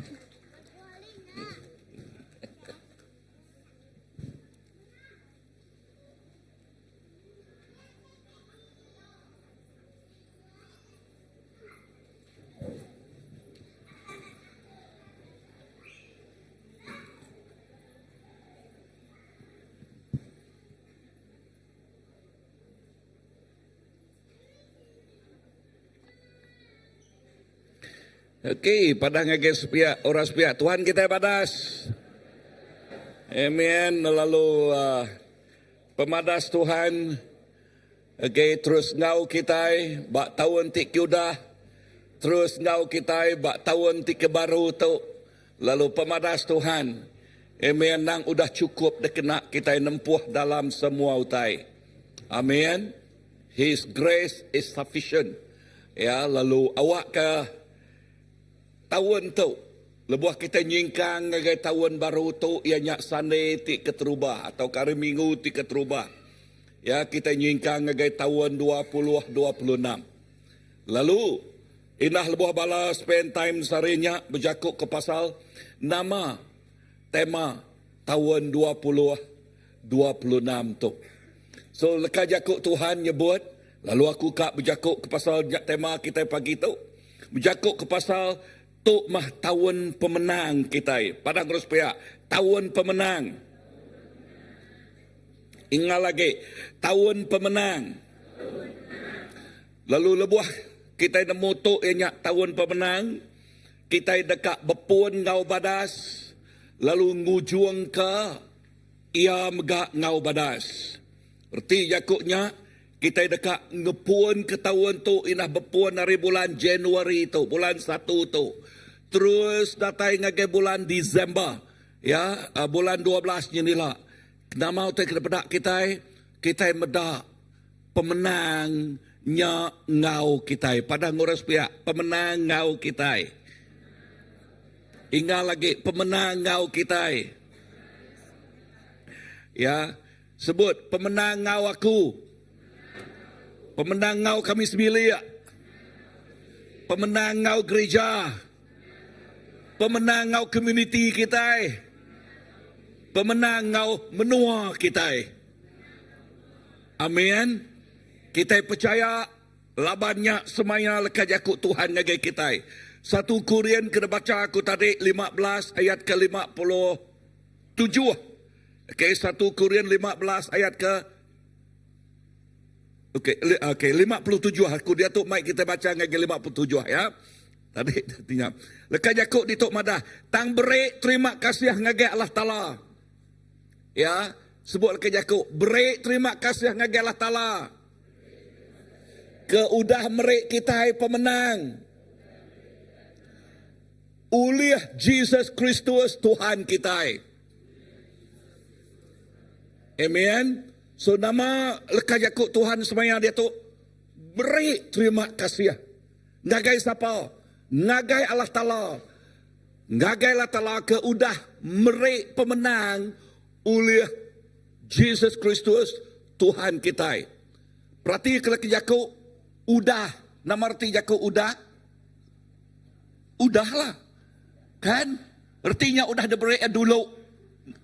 Okey, padah ngagai sepiak orang sepiak Tuhan kitai badas. Amen. Lalu uh, pemadas Tuhan Agi terus enggau kitai ba taun ti ke udah, terus enggau kitai ba taun ti ke baru tu, lalu pemadas Tuhan, Amen, endang udah chukup dikena kitai nempuh dalam semua utai. Amen. His grace is sufficient. Ya, lalu awakka taun tu, lebuh kitai nyingkang ngagai taun baru tu, iya nya Sunday ti keterubah atauka hari Minggu ti keterubah. Ya, kitai nyingkang ngagai taun 2026. Lalu, indah lebuh bala spend time sehari nya bejaku ke pasal nama tema taun 2026 tu. So, leka jaku Tuhan nyebut, lalu aku ka bejaku ke pasal nya tema kitai pagi tu. Bejaku ke pasal tu mah taun pemenang kitai. Padang terus pia, taun pemenang. Ingal agi taun pemenang. Lalu lebuh kitai nemu tu iya nya taun pemenang, kitai deka bepun enggau badas lalu ngujungka iya mega enggau badas. Reti jaku nya, kitai deka ngepunka taun tu indah bepun ari bulan Januari tu, bulan satu tu, terus datai ngagai bulan Disember, ya, bulan 12 nyenila. Nama utai ke dipeda kitai? Kitai meda pemenang nya enggau kitai. Padah enggau orang sepiak, pemenang enggau kitai. Inggal agi, pemenang enggau kitai. Ya, sebut pemenang enggau aku. Pemenang enggau kami sebilik. Pemenang enggau gerija. Pemenang enggau komuniti kitai. Pemenang enggau menua kitai. Amin. Kitai pechaya laban nya semaya leka jaku Tuhan ngagai kitai. Satu Korin ke dibacha aku tadi 15 ayat ke 57. Okey, satu Korin 15 ayat ke Okey, okey 57 aku diatu mai kitai bacha ngagai 57 ya. Tadi nya. Leka jaku ditu madah, tang beri terima kasih ngagai Allah Taala. Ya, sebut leka jaku, beri terima kasih ngagai Allah Taala. Ke udah meri kitai pemenang ulih Jesus Kristus Tuhan kitai. Amen. So nama leka jaku Tuhan semaya diatu beri terima kasih. Ngagai sapa? Ngagai Allah Taala. Ngagai Allah Taala ke udah meri pemenang ulih Jesus Kristus Tuhan kitai. Peratika leka jaku udah. Nama reti jaku udah? Udahlah. Kan? Reti nya udah diberi iya dulu.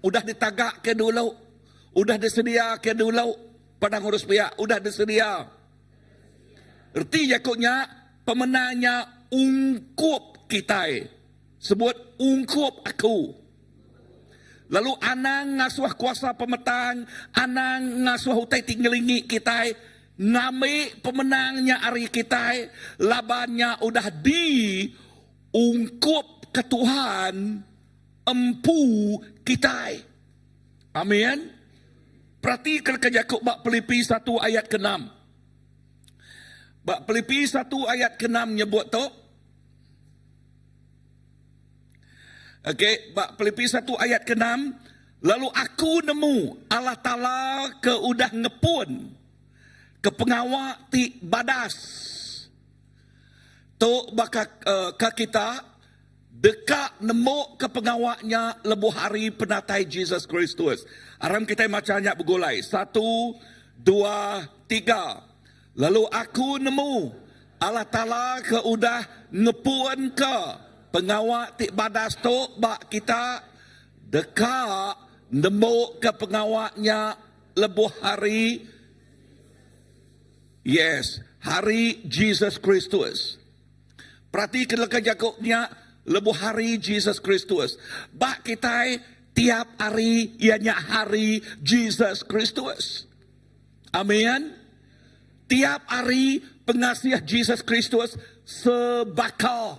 Udah ditagaka dulu. Udah disediaka dulu. Padang urus pia udah disedia. Reti jaku nya, pemenang nya ungkup kitai. Sebut, ungkup aku. Lalu anang ngasuh kuasa pemetang, anang ngasuh utai ti ngelingi kitai ngambi pemenang nya ari kitai laban nya udah di ungkup ke Tuhan empu kitai. Amin. Peratika leka jaku ba Pilipi satu ayat keenam. Ba Pilipi satu ayat keenam nyebut tu. Okey, ba Pilipi satu ayat keenam, lalu aku nemu Allah Taala ke udah ngepun ke pengawa ti badas tu baka ke kita deka nembuka pengawa nya lebuh hari penatai Jesus Kristus. Aram kitai macha nya begulai. Satu, dua, tiga. Lalu aku nemu Allah Taala ke udah ngepunka pengawa ti badas tu ba kita deka nembuka pengawa nya lebuh hari Yes, hari Jesus Kristus. Peratika leka jaku nya lebuh hari Jesus Kristus. Ba kitai tiap hari iya nya hari Jesus Kristus. Amin. Tiap hari pengasih Jesus Kristus sebaka.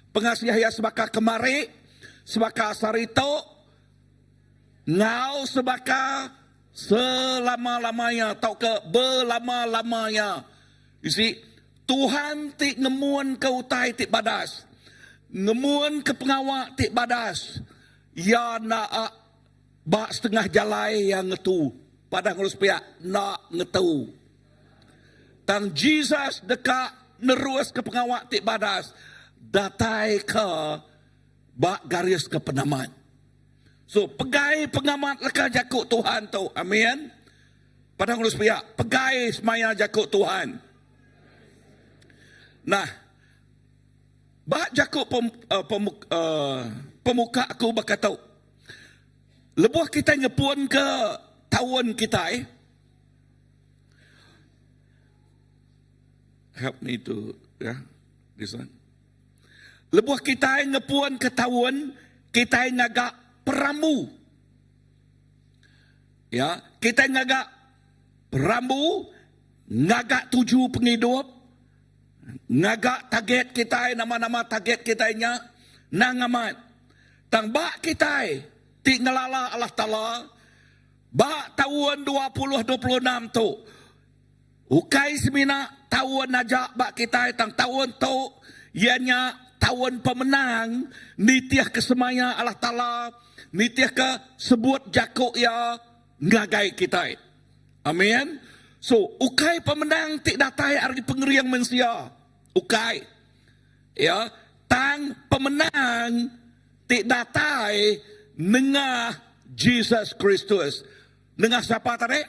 Pengasih iya sebaka kemari, sebaka sehari tu, enggau sebaka selama-lama iya tauka belama-lama iya. You see, Tuhan ti ngemunka utai ti badas, ngemunka pengawa ti badas, iya enda Ba setengah jalai iya ngetu, padah ngurus piak enda ngetu. Tang Jesus deka neruska pengawa ti badas datai ke ba garis ke penamat. So, pegai pengamat leka jaku Tuhan tu. Amin. Padah ngurus piak, pegai semaya jaku Tuhan. Nah, ba jaku pem, uh, pemuk, uh, pemuka aku baka tu. Lebuh kitai ngepunka taun kitai, help me to ya this one. Lebuh kitai ngepunka taun, kitai ngaga perambu. Ya, kitai ngaga perambu, ngaga tuju pengidup, ngaga target kitai, nama-nama target kitai nya nang amat. Tang ba kitai ti ngelala Allah Taala ba taun 2026 tu ukai semina taun aja ba kitai tang taun tu iya nya taun pemenang nitihka semaya Allah Taala nitihka sebut jaku iya ngagai kitai. Amin. So ukai pemenang ti datai ari pengering mensia. Ukai. Iya, tang pemenang ti datai nengah Jesus Kristus. Nengah sapa tadi?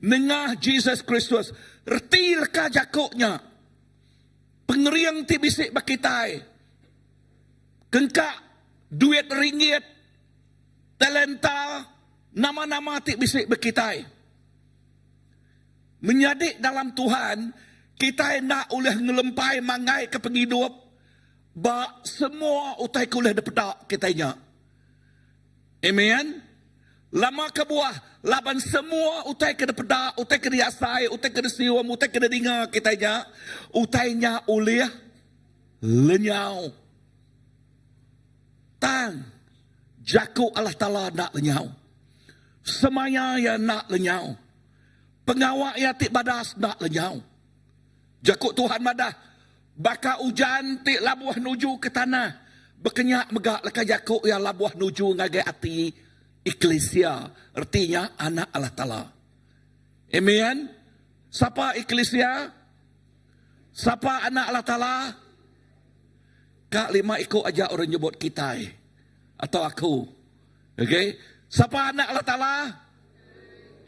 Nengah Jesus Kristus. Reti leka jaku nya, pengering ti bisi ba kitai, kengka duit ringgit, talenta, nama-nama ti bisi ba kitai. Menyadi dalam Tuhan, kitai enda ulih ngelempai manggaika pengidup ba semua utai ke ulih dipeda kitai nya. Amen. Lama kebuah laban semua utai ke dipeda, utai ke diasai, utai ke disium, utai ke didinga kitai nya, utai nya ulih lenyau. Tang jaku Allah Taala enda lenyau. Semaya iya enda lenyau. Pengawa iya ti badas enda lenyau. Jaku Tuhan madah, Baka ujan ti labuh nuju ke tanah, baka nya mega leka jaku iya labuh nuju ngagai ati eklisia, reti nya anak Allah Taala. Amen. Sapa eklisia? Sapa anak Allah Taala? Ka lima iku aja orang nyebut kitai atau aku. Okay. Sapa anak Allah Taala?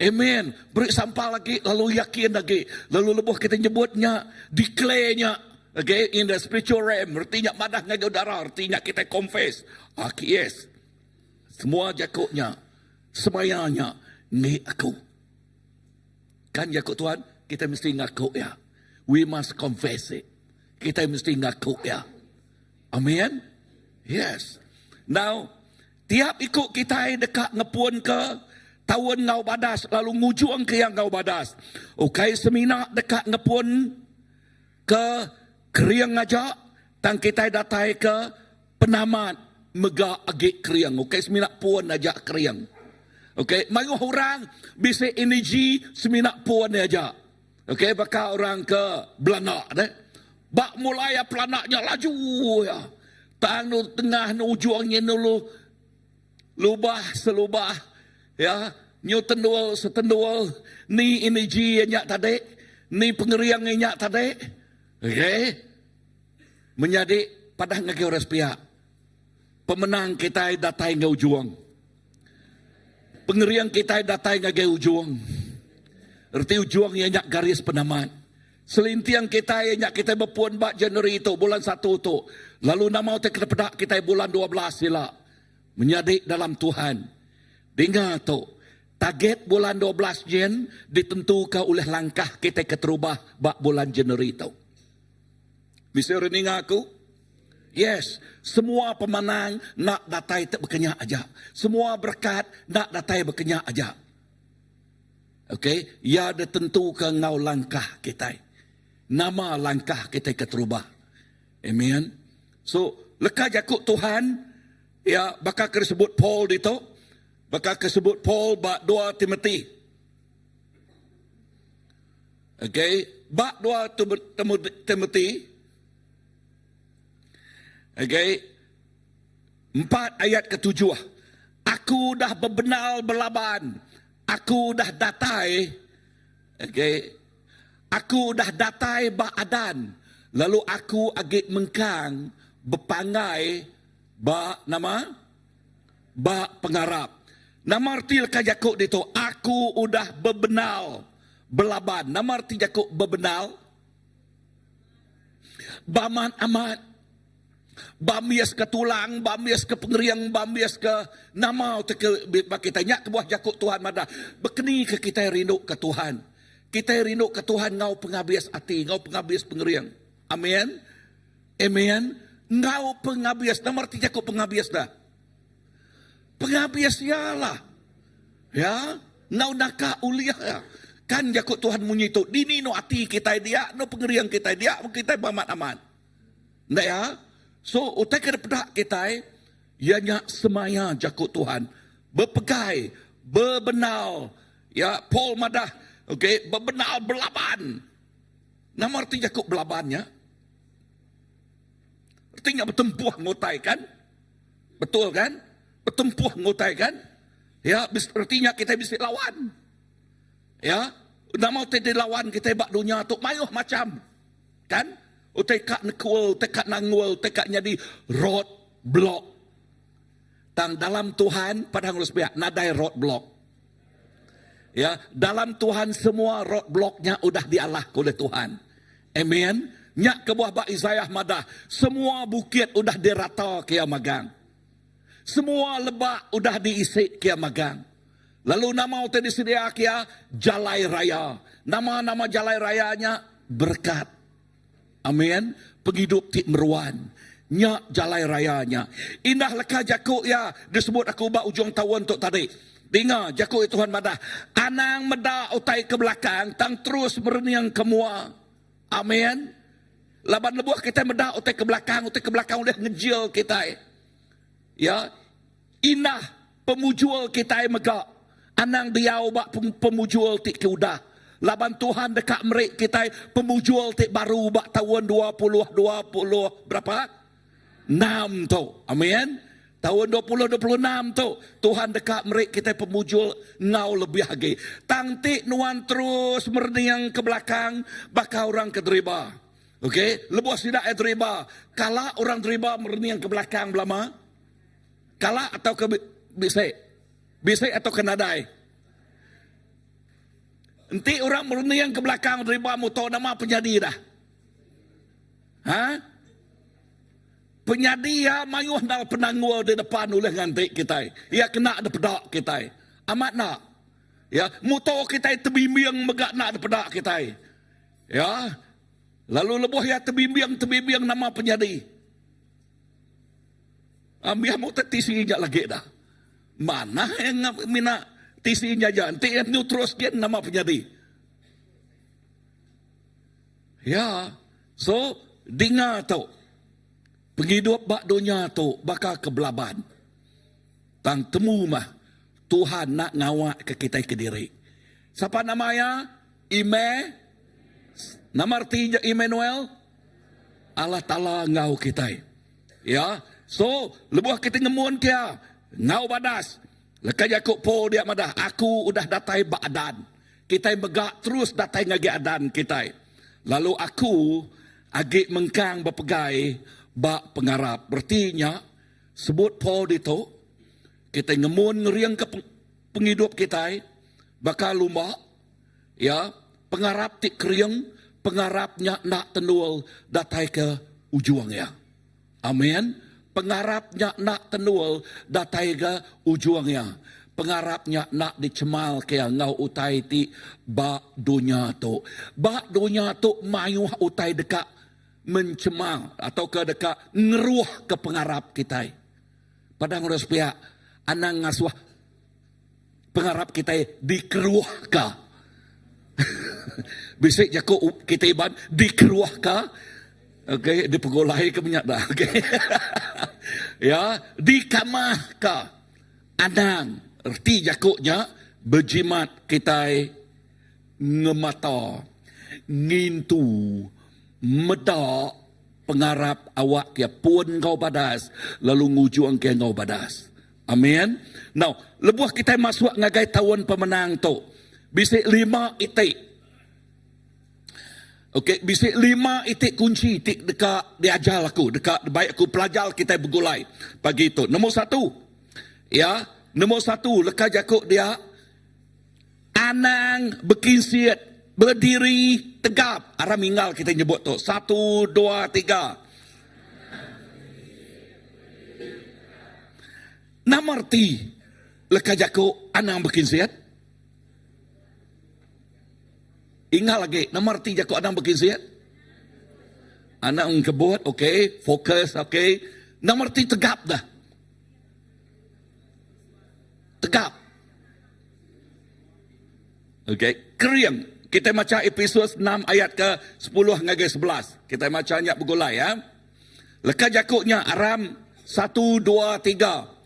Amen. Beri sampal agi lalu yakin agi. Lalu lebuh kita nyebut nya, declare nya. Okay, in the spiritual realm, reti nya madah ngagai udara, reti nya kita confess. Okay, yes. Semua jaku nya, semaya nya ngi aku. Kan jaku Tuhan, kita mesti ngaku ya. We must confess it. Kita mesti ngaku ya. Amen. Yes. Now, Tiap iku kitai deka ngepunka taun enggau badas lalu ngujungka iya enggau badas. Ukai semina deka ngepunka kering aja tang kitai datai ke penamat mega agi kering. Ukai semina pun aja kering. Okey, mayuh orang bisi energi semina pun iya aja. Okey, baka orang ke belanda deh. Ba mulai iya pelanda nya laju iya. Tang nu tengah nu ujung nyin dulu lubah selubah ya nyu tendul setendul ni energi iya nya tadi, ni pengering iya nya tadi. Okey. Menyadi padah ngagai orang sepiak. Pemenang kitai datai enggau ujung. Pengering kitai datai ngagai ujung. Reti ujung iya nya garis penamat. Selinting kitai iya nya kitai bepun ba Januari tu, bulan satu tu. Lalu nama utai kena peda kitai bulan 12 ila. Menyadi dalam Tuhan. Dinga tu, target bulan 12 nyin ditentuka ulih langkah kitai keterubah ba bulan Januari tu. Bisi orang ninga aku? Yes, semua pemanang enda datai te bekenya aja. Semua berekat enda datai bekenya aja. Okey, iya ditentuka enggau langkah kitai. Nama langkah kitai keterubah. Amen. So, leka jaku Tuhan ya baka ke disebut Paul ditu, baka ke sebut Paul ba 2 Timothy. Okey, ba 2 Timothy Okey. 4 ayat ketujuh. Aku dah bebenal belaban. Aku dah datai. Okey. Aku dah datai ba adan. Lalu aku agi mengkang bepanggai ba nama? Ba pengarap. Nama reti leka jaku ditu? Aku udah bebenal belaban. Nama reti jaku bebenal? Bamat amat. Bambis ke tulang, bambis ke pengering, bambis ke nama utai ke ba kitai. Nya kebuah jaku Tuhan madah, bekeni ke kitai rindu ke Tuhan. Kitai rindu ke Tuhan enggau pengabis ati, enggau pengabis pengering. Amin. Amen. Enggau pengabis. Nama reti jaku pengabis dah? Pengabis iya lah. Ya, enggau naka ulih iya. Kan jaku Tuhan munyi tu, dini nu ati kitai dia, nu pengering kitai dia, kitai beamat-amat. Enda ya? So, utai ke dipeda kitai, iya nya semaya jaku Tuhan. Bepegai, bebenal. Ya, Paul madah, okay, bebenal belaban. Nama reti jaku belaban nya? Reti nya betempuh ngutai kan? Betul kan? Betempuh ngutai kan? Ya, reti nya kitai bisi lawan. Ya, nama utai dilawan kitai ba dunya tu mayuh macam. Kan? Utai ka nekul, utai ka nangul, utai ka nyadi road block. Tang dalam Tuhan, padah ngulus pia, nadai road block. Ya, dalam Tuhan semua road block nya udah dialah oleh Tuhan. Amen. Nya kebuah ba Isaiah madah, semua bukit udah dirata ke iya magang. Semua lebak udah diisi ke iya magang. Lalu nama utai disedia ke iya? Jalai raya. Nama-nama jalai raya nya? Berekat. Amin. Pengidup ti meruan. Nya jalai raya nya. Indah leka jaku iya disebut aku ba ujung taun tu tadi. Dinga jaku iya Tuhan madah, Anang meda utai ke belakang tang terus merening ke mua. Amin. Laban lebuh kitai meda utai ke belakang, utai ke belakang ulih ngejil kitai. Ya. Indah pemujur kitai mega anang diau ba pemujur ti ke udah laban Tuhan deka meri kitai pemujur ti baru ba taun 20 20 berapa? Enam tu. Amin. Taun 2026 tu Tuhan deka meri kitai pemujur enggau lebih agi. Tang ti nuan terus merening ke belakang baka orang ke deriba. Okey, lebuh sida iya deriba, kala orang deriba merening ke belakang belama? Kala atau ke bisi? Bisi atau ke nadai? Enti orang merening ke belakang deriba muto nama penyadi dah? Ha? Penyadi iya mayuh enggau penanggul di depan ulih nganti kitai. Iya kena dipeda kitai. Amat enda? Ya, muto kitai tebimbing mega enda dipeda kitai. Ya. Lalu lebuh iya tebimbing-tebimbing nama penyadi? Ambi amu te tisi nya lagi dah. Manah iya mina tisi nya aja. Enti iya nyu terus gin nama penyadi. Ya. So, dinga tu. Pengidup ba dunya tu baka ke belaban. Tang temu mah. Tuhan enda ngawakka kitai kediri. Sapa nama iya? Ime. Nama reti Immanuel? Allah Taala enggau kitai. Ya. So, lebuh kitai ngemun ke iya, enggau badas, leka jaku Paul dia madah, aku udah datai ba adan. Kitai mega terus datai ngagai adan kitai. Lalu aku agi mengkang bepegai ba pengarap. Reti nya, sebut Paul ditu, kitai ngemun ngeringka pengidup kitai baka lumba, ya, pengarap ti kering, pengarap nya enda tenul datai ke ujung iya. Amin. Pengarap nya enda tenul datai ke ujung iya. Pengarap nya enda dichemalka iya enggau utai ti ba dunya tu. Ba dunya tu mayuh utai deka menchemal atauka deka ngeruhka pengarap kitai. Padang urang sepiak anang ngasuh pengarap kitai dikeruhka. Bisi jaku kitai Iban dikeruhka okey dipegulai ke menya dah okey. Ya dikamahka. Anang reti jaku nya bejimat kitai ngemata, ngintu, meda pengarap awak ke pun enggau badas lalu ngujung ke enggau badas. Amin. Now, lebuh kitai masuk ngagai taun pemenang tu, bisi lima iti. Okey, bisi lima iti kunchi ti deka diajar aku, deka dibai aku pelajar kitai begulai pagi tu. Nombor satu, ya, nombor satu leka jaku dia anang bekinsit, berdiri tegap. Aram inggal kitai nyebut tu. Satu, dua, tiga. Nama reti leka jaku anang bekinsit? Ingat lagi, nama reti jaku anang bekinsit? Anang engkebut, okey, fokus, okey. Nama reti tegap dah? Tegap. Okey, kering. Kita maca Epesus 6 ayat ke 10 ngagai 11. Kita maca nya begulai ya. Leka jaku nya aram 1 2 3.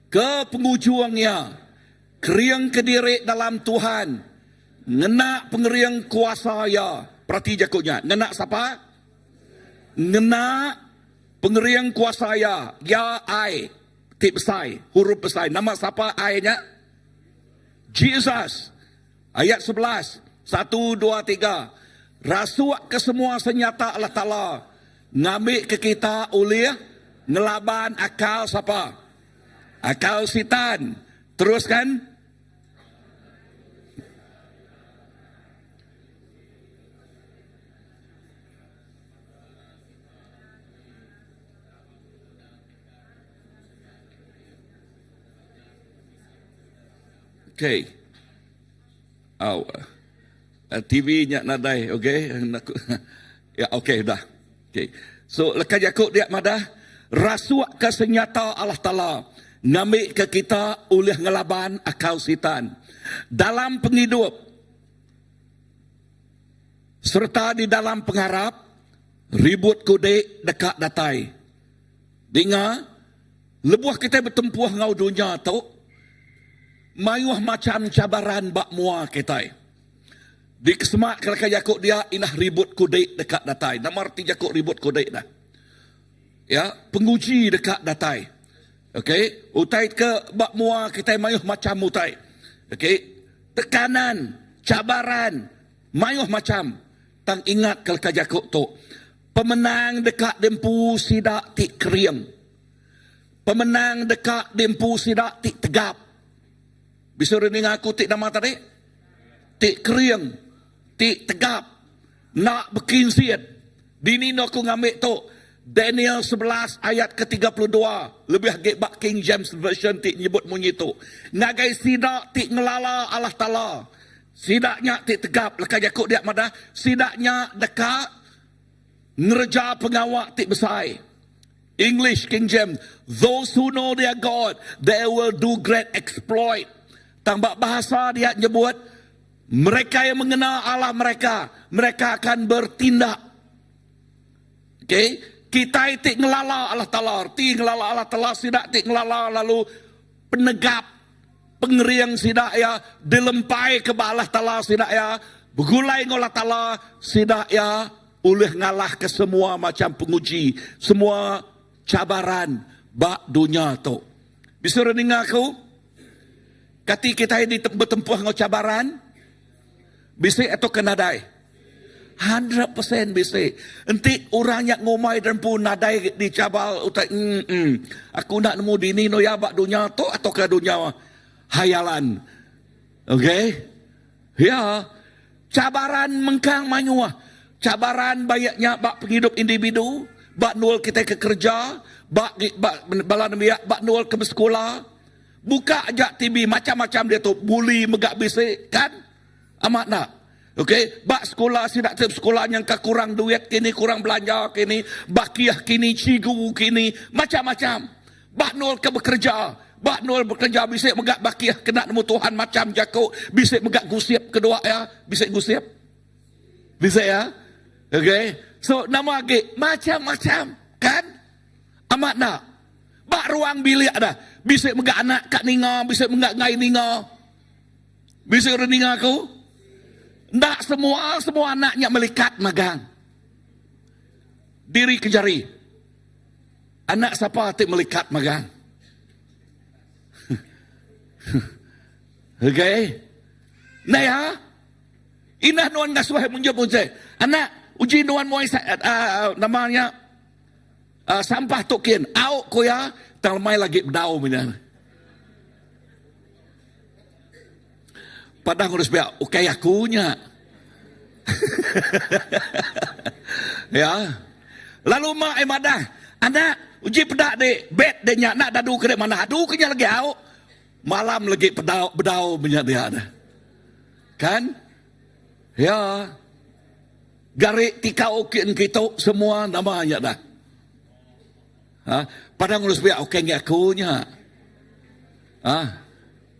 Ke pengujung iya, Kering kediri dalam Tuhan ngena pengering kuasa Iya. Perati jaku nya. Ngena sapa? Ngena pengering kuasa Iya. Iya ai ti besai, huruf besai. Nama sapa ai nya? Jesus. Ayat 11. Satu, dua, tiga. Rasuk ke semua senyata Allah Taala ngambika kita ulih ngelaban akal sapa? Akal sitan. Teruskan. Okay. Au. Eh, TV nya nadai, okay. Ya, okay dah. Okay. So leka jaku dia madah rasuk ke senyata Allah Taala ngambika kita ulih ngelaban akal sitan dalam pengidup sereta di dalam pengarap ribut kudik deka datai. Dinga lebuh kitai betempuh enggau dunya tu mayuh macham cabaran ba mua kitai. Dikesemak ke leka jaku dia indah ribut kudik deka datai. Nama reti jaku ribut kudik dah? Ya, penguji deka datai. Okey, utai ke ba mua kitai mayuh macham utai. Okey, tekanan, cabaran, mayuh macham. Tang ingat ke leka jaku tu, pemenang deka diempu sida ti kering. Pemenang deka diempu sida ti tegap. Bisi orang ninga aku ti nama tadi? Ti kering, ti tegap, enda bekinsit. Dini enda aku ngambi tu? Daniel 11 ayat ke 32, lebih agi ba King James Version ti nyebut munyi tu, Ngagai sida ti ngelala Allah Taala, sida nya ti tegap, leka jaku dia madah, sida nya deka ngereja pengawa ti besai. English King James, Those who know their God, they will do great exploit. Tang ba bahasa dia nyebut, mereka yang mengenal Allah mereka, mereka akan bertindak. Okay? Kitai ti ngelala Allah Taala, reti ngelala Allah Taala sida ti ngelala lalu penegap. pengering sida iya dilempai ke ba Allah Taala sida iya begulai enggau Allah Taala sida iya ulih ngalahka semua macham penguji, semua cabaran ba dunya tu. Bisi orang ninga aku? Kati kitai betempuh enggau cabaran? Bisi atau ke nadai? 100% bisi. Enti orang nya ngumbai diri empu nadai dicabar utai emm aku enda nemu dini endo iya ba dunya tu atau ke dunya hayalan. Okay. Ya. Cabaran mengkang mayuh. Cabaran baik nya ba pengidup individu, ba endur kitai ke kereja, ba ba bala nembiak ba endur ke besekula. Buka aja TV macam-macam diatu bully mega bisi kan? Amat enda? Okey, ba sekula sida ti besekula nyangka kurang duit kini, kurang belanja kini, bakih kini, cikgu kini, macam-macam. Ba endur ke bekereja, ba endur bekereja bisi mega bakih kena nemu Tuhan macam jaku, bisi mega gusip kedua iya, bisi gusip. Bisi iya. Okey. So nama agi macam-macam kan? Amat enda? Ba ruang bilik dah, bisi mega anak ka ninga, bisi mega enggai ninga. Bisi orang ninga aku? Enda semua semua anak nya melikat magang. Diri ke jari. Anak sapa ti melikat magang? Okay. Nai ha? Indah nuan ngasuh munjung munjung. Anak, uji nuan muai uh, nama nya uh, sampah tu kin. Au ko ya, tang lemai lagi bedau menya. Padah ngurus pia, ukai aku nya. ya. Lalu mak ai madah, anak, uji peda di bed de nya nak dadu ke mana adu ke nya lagi au. Malam lagi pedau bedau menya dia dah. Kan? Ya. Gari tikau kin kitu semua nama nya dah. Ha? Padah ngurus pia, ukai ngi aku nya. Ha?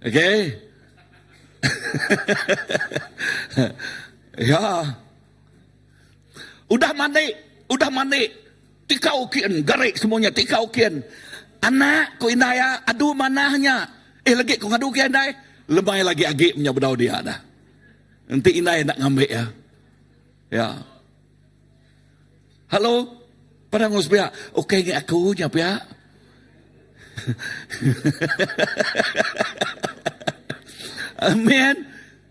Okey. ya. Udah mandi, udah mandi. Tikau kin garik semuanya tikau kin. Anak ku indai ya, adu manahnya. Eh lagi ku ngadu ke indai, lemai lagi agi punya bedau dia dah. Enti indai nak ngambil ya. Ya. Halo. Padang ngurus pia. Okey ngi aku nya pia. Amen.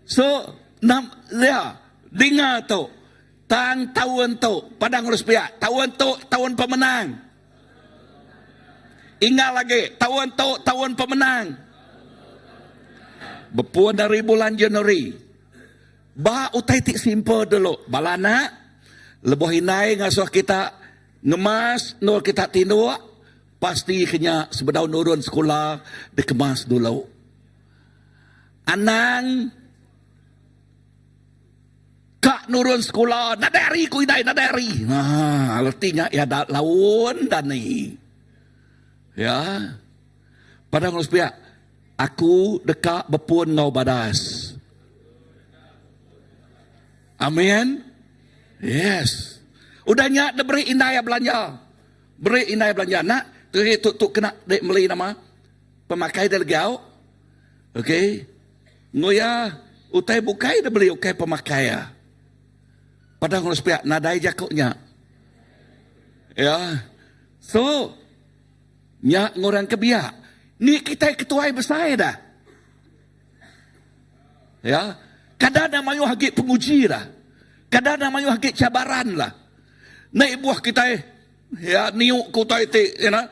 So, nam ya, dinga tu. Tang taun tu, padang ngurus pia. Taun tu taun pemenang. Ingat lagi, taun tu taun pemenang. Bepun dari bulan Januari. Ba utai ti simple dulu bala anak, lebuh indai ngasuh kita ngemas endur kita tinduk, pasti ke nya sebedau nurun sekula dikemas dulu. Anang ka nurun sekula nadai hari ku indai nadai hari. Ha reti nya iya da laun dani. Ya. Padang urang sepiak Aku deka bepun enggau badas. Amin. Yes. Udah nya dia beri indai iya belanja. Beri indai belanja. Nak, tu tu, tu kena dek meli nama pemakai dia lagi au. Okey. Nguya utai bukai dia beli ukai pemakai iya. Padahal ngurus pihak nadai jaku nya. Ya. So, Nya ngurang ke biak. Ni kitai ketuai besai dah. Ya. Kada dah mayuh agi penguji dah. Kada dah mayuh agi cabaran lah. Naik buah kitai ya niuk ke utai ti you know,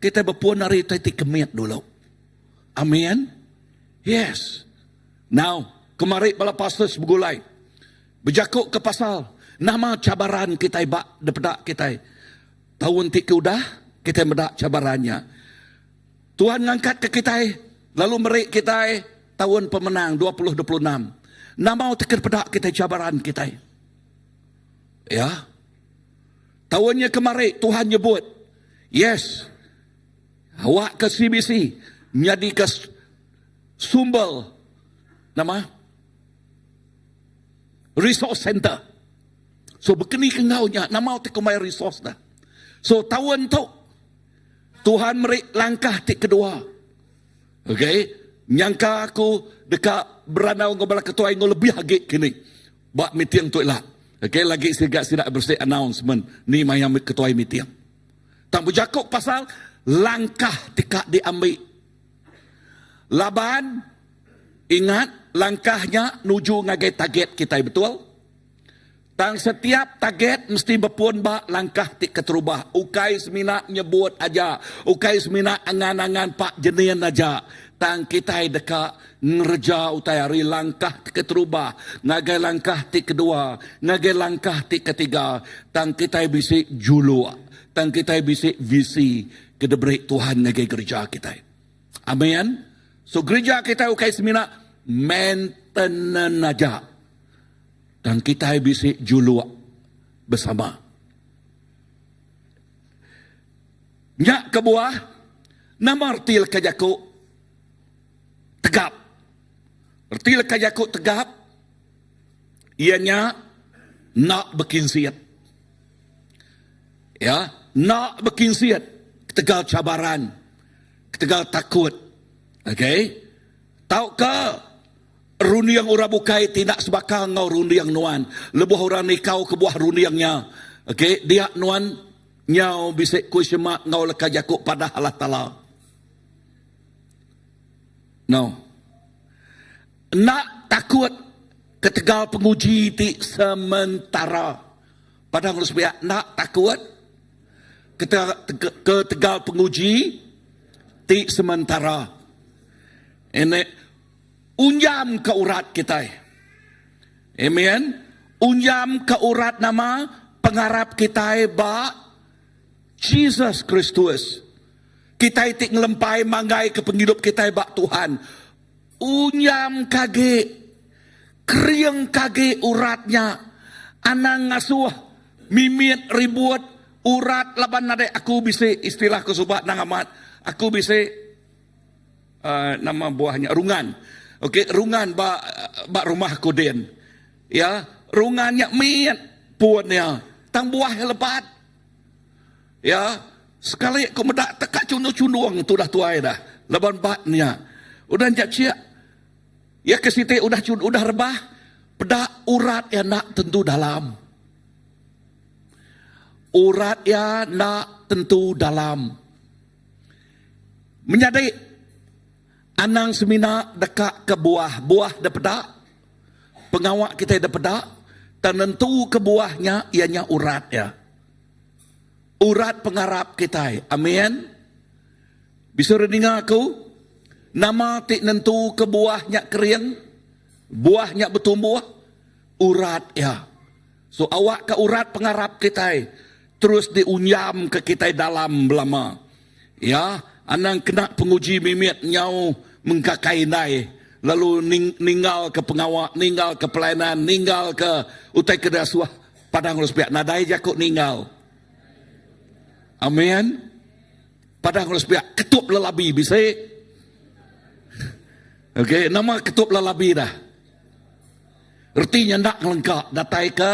kitai bepun ari utai ti kemit dulu. Amin. Yes. Now, kemari bala pastors begulai bejaku ke pasal nama cabaran kitai ba depeda kitai. Taun ti ke udah, kitai meda cabaran nya. Tuhan ngangkatka kitai lalu meri kitai taun pemenang 2026. Nama utai ke dipeda kitai cabaran kitai? Ya. Taun nya kemari Tuhan nyebut, Yes, awakka CBC nyadika sumber nama? Resource center. So bekeni ke enggau nya nama ti kumbai resource dah. So taun tu Tuhan meri langkah ti kedua. Okay. Nyangka aku deka berandau enggau bala ketuai enggau lebih agi kini ba meeting tu ila. Okay, lagi siga sida bersih announcement ni maya ketuai meeting. Tang bejaku pasal langkah ti ka diambi. Laban ingat langkah nya nuju ngagai target kitai betul? Tang setiap target mesti bepun ba langkah ti keterubah, ukai semina nyebut aja, ukai semina angan-angan pak jenin aja, tang kitai deka ngereja utai ari langkah ti keterubah ngagai langkah ti kedua, ngagai langkah ti ketiga, tang kitai bisi juluk, tang kitai bisi visi ke diberi Tuhan ngagai gerija kitai. Amen. So gerija kitai ukai semina maintenance aja. Tang kitai bisi juluk besama. Nya kebuah nama reti leka jaku tegap. Reti leka jaku tegap iya nya enda bekinsit. Ya, enda bekinsit ketegal cabaran, ketegal takut. Okey. Tauka Runding orang bukai ti enda sebaka enggau runding nuan. Lebuh orang nikau kebuah runding nya, okay, dia nuan nyau bisi question mark enggau leka jaku padah Allah Taala. No. Enda takut ketegal penguji ti sementara. Padah enggau sepiak, enda takut ketegal penguji ti sementara. Ini Unjam ke urat kitai. Amen. Unjam ke urat nama pengarap kitai ba Jesus Kristus. Kitai ti ngelempai manggai ke pengidup kitai ba Tuhan. Unjam ke agi, kering ke agi urat nya. Anang ngasuh mimit ribut urat laban nadai aku bisi istilah ke suba nang amat. Aku bisi nama buah nya rungan okey rungan ba ba rumah aku din ya rungan nya mit pun iya tang buah iya lebat ya sekali ku meda teka chundung chundung tudah tuai dah laban ba nya udah nya chik iya ke siti udah udah rebah peda urat iya enda tentu dalam urat iya enda tentu dalam. Menyadi, anang semina deka ke buah. Buah dipeda, pengawa kitai dipeda, tang nentuka buah nya iya nya urat iya. Urat pengarap kitai. Amin. Bisi orang ninga aku? Nama ti nentuka buah nya kering, buah nya betumbuh? Urat iya. So awakka urat pengarap kitai terus diunjamka kitai dalam belama. Ya, anang kena penguji mimit nyau mengkakai indai lalu ninggalka pengawa, ninggalka pelayanan, ninggalka utai ke diasuh padang urus piak. Nadai jaku ninggal. Amen. Padang urus piak ketup lelabi bisi. Okey, nama ketup lelabi dah? Reti nya enda ngelengka datai ke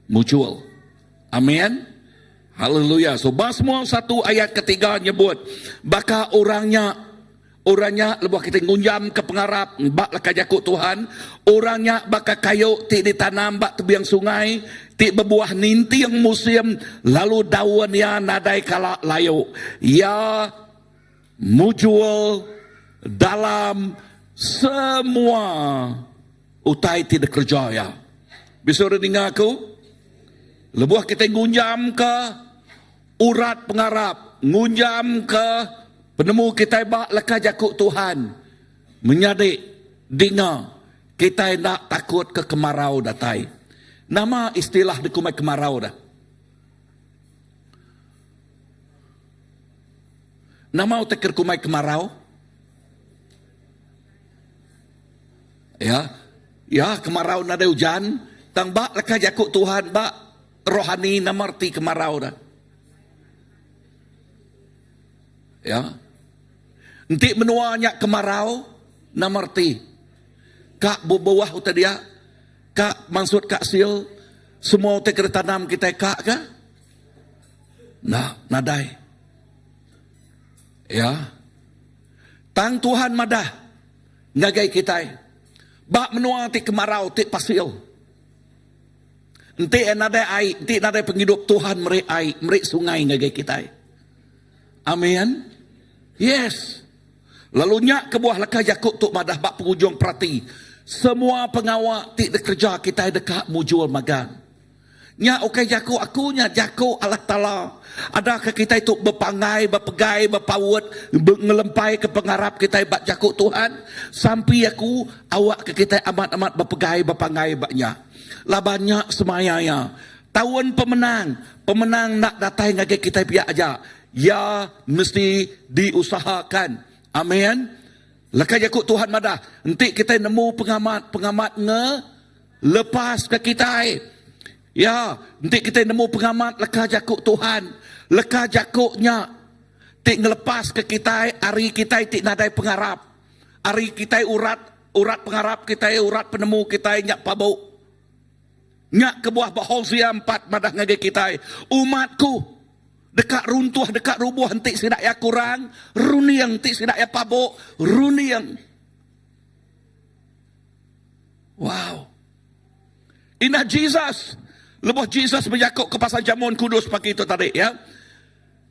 muchul. Amin. Haleluya. So ba semua satu ayat ketiga nyebut baka orang nya orang nya lebuh kita ngunjam ke pengarap ba leka jaku Tuhan, orang nya baka kayu ti ditanam ba tebing sungai ti bebuah ninting musim lalu daun iya nadai kala layu. Iya Mujur dalam semua utai ti dikereja iya. Bisi orang ninga aku? Lebuh kitai ngunjamka urat pengarap, ngunjamka penemu kitai ba leka jaku Tuhan, menyadi dinga kitai enda takut ke kemarau datai. Nama istilah dikumbai kemarau dah? Nama utai ke kumbai kemarau? Ya. Ya, kemarau nadai ujan, tang ba leka jaku Tuhan ba rohani nama reti kemarau dah. Ya. Enti menua nya kemarau, nama reti? Ka bebuah utai dia, ka mansut ka sil, semua utai ke ditanam kitai ka ka? Enda, nadai. Ya. Tang Tuhan madah. ngagai kitai ba menua ti kemarau ti pasil. Enti nadai ai, enti nadai pengidup Tuhan meri ai, meri sungai ngagai kitai. Amin. Yes. Lalu nya kebuah leka jaku tu madah ba pengujung perati, semua pengawa ti dikereja kitai deka mujur magang. Nya ukai jaku aku nya, jaku Allah Taala. Adaka kitai tu bepanggai, bepegai, bepaut, ngelempaika pengarap kitai ba jaku Tuhan? Sampi aku, awakka kitai amat-amat bepegai, bepanggai ba nya. Laban nya semaya iya. Taun pemenang, pemenang enda datai ngagai kitai pia aja. Iya mesti diusahakan. Amin. Leka jaku Tuhan madah, enti kitai nemu pengamat, pengamat nge lepaska kitai. Ya, enti kitai nemu pengamat leka jaku Tuhan, leka jaku nya ti ngelepaska kitai ari kitai ti nadai pengarap, ari kitai urat urat pengarap kitai, urat penemu kitai nya pabuk. Nya kebuah ba Hosea empat madah ngagai kitai, Umat-Ku deka runtuh, deka rubuh enti sida iya kurang runding, enti sida iya pabuk runding. Wow. Indah Jesus, lebuh Jesus bejaku ke pasal jamun kudus pagi tu tadi ya.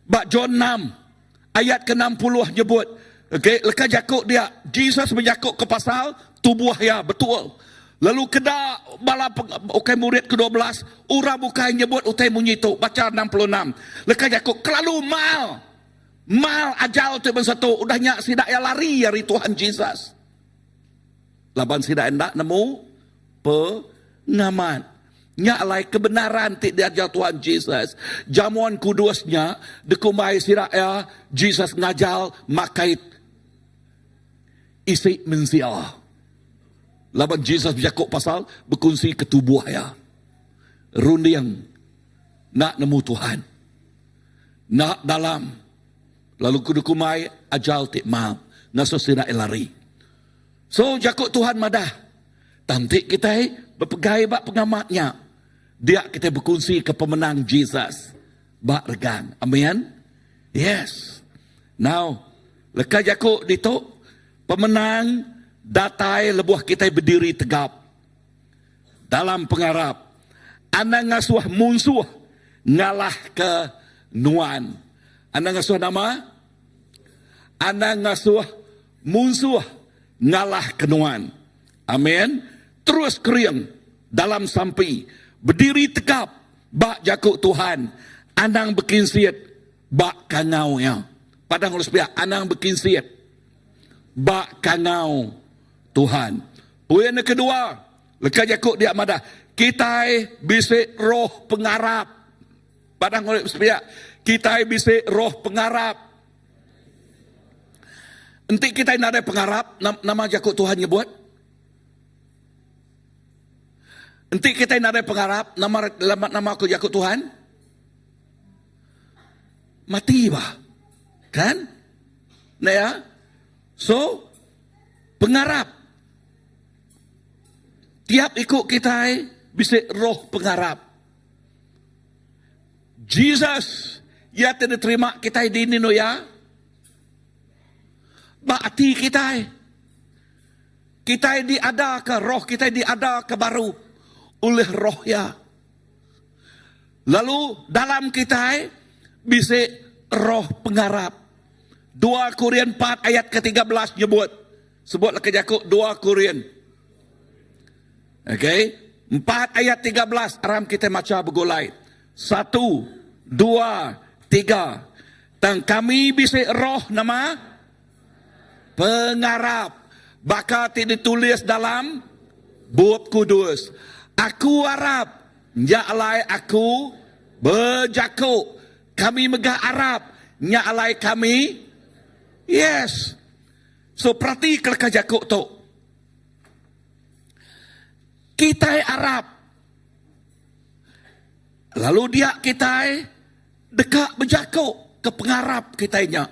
Ba John 6 ayat ke-60 nyebut, okay, leka jaku dia Jesus bejaku ke pasal tubuh iya betul. Lalu keda bala ukai murid ke-12 orang bukai nyebut utai munyi tu, bacha 66. Leka jaku kelalu mal. Mal ajal ti bansa tu udah nya sida iya lari ari Tuhan Jesus. Laban sida enda nemu pengamat. Nya alai kebenaran ti diajar Tuhan Jesus, jamuan kudus nya dikumbai sida iya Jesus ngajar makai isi mensia. Laban Jesus bejaku pasal bekunsi ke tubuh iya. Runding enda nemu Tuhan. Enda dalam lalu ku dikumbai ajar ti mal ngasuh sida iya lari. So jaku Tuhan madah, tang enti kitai bepegai ba pengamat nya, dia kitai bekunsi ke pemenang Jesus ba regang. Amen. Yes. Now, leka jaku ditu, pemenang datai lebuh kitai bediri tegap dalam pengarap. Anang ngasuh munsuh ngalahka nuan. Anang ngasuh nama? Anang ngasuh munsuh ngalahka nuan. Amen. Terus kering dalam sampi. Bediri tegap ba jaku Tuhan. Anang bekinsit ba kangau iya. Padang ulih sepiak, anang bekinsit ba kangau Tuhan. Poin yang kedua, leka jaku dia madah, kitai bisi roh pengarap. Padang ulih sepiak, kitai bisi roh pengarap. Enti kitai nadai pengarap, nama jaku Tuhan nyebut? Enti kitai nadai pengarap, nama nama ku jaku Tuhan? Mati bah. Kan? Nah ya. So, pengarap. Tiap iku kitai bisi roh pengarap. Jesus, iya ti diterima kitai dini enu iya? Ba ati kitai. Kitai diadaka, roh kitai diadaka baru ulih roh iya. Lalu dalam kitai bisi roh pengarap. 2 Korin 4 ayat ke-13 nyebut, sebut leka jaku 2 Korin. Okey, 4 ayat 13 aram kitai macha begulai. Satu, dua, tiga. Tang kami bisi roh nama? Pengarap. Baka ti ditulis dalam Bup Kudus. Aku arap, nya alai aku bejaku. Kami mega arap, nya alai kami Yes. So perati ke leka jaku tu. Kitai arap lalu dia kitai deka bejaku ke pengarap kitai nya.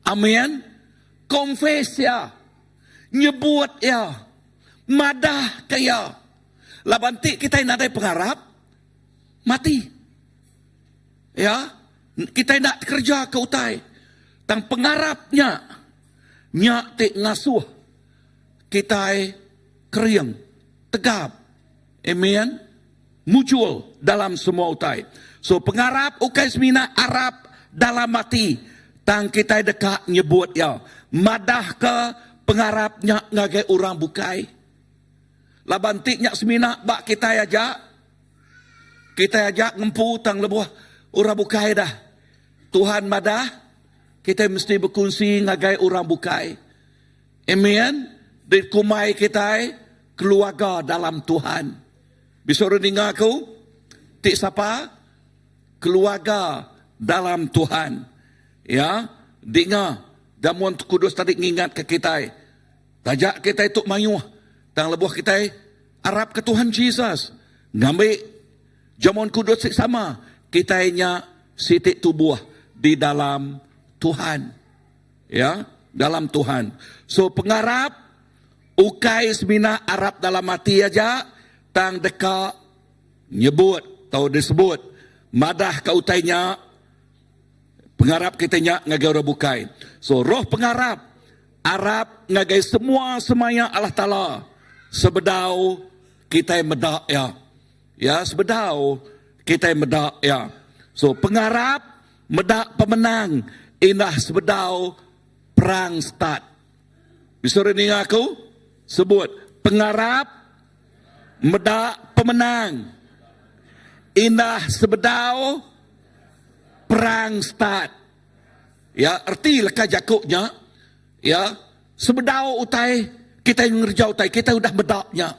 Amin. Confess iya. Nyebut iya. Madah ke iya. Laban ti kitai nadai pengarap, mati. Ya, kitai enda tekereja ke utai. Tang pengarap nya, nya ti ngasuh. kitai kering, tegap. Amen. Mujur dalam semua utai. So pengarap ukai semina arap dalam ati tang kitai deka nyebut iya, madahka pengarap nya ngagai orang bukai. Laban ti nya semina ba kitai aja, kitai aja ngempu tang lebuh orang bukai dah. Tuhan madah kitai mesti bekunsi ngagai orang bukai. Amen. Dikumbai kitai keluarga dalam Tuhan. Bisi orang ninga aku? Ti sapa? Keluarga dalam Tuhan. Ya, dinga Jamuan Kudus tadi ngingatka kitai. Taja kitai tu mayuh, tang lebuh kitai arapka Tuhan Jesus, ngambi Jamuan Kudus ti sama, kitai nya siti tubuh di dalam Tuhan. Ya, dalam Tuhan. So pengarap ukai semina arap dalam ati aja, tang deka nyebut tau disebut madahka utai nya pengarap kitai nya ngagai orang bukai. So roh pengarap arap ngagai semua semaya Allah Taala sebedau kitai meda iya. Ya sebedau kitai meda iya. So pengarap meda pemenang indah sebedau perang start. Bisi orang ninga aku? Sebut pengarap meda pemenang indah sebedau perang start. Ya, erti leka jaku nya, ya, sebedau utai kitai ngereja utai, kitai udah meda nya.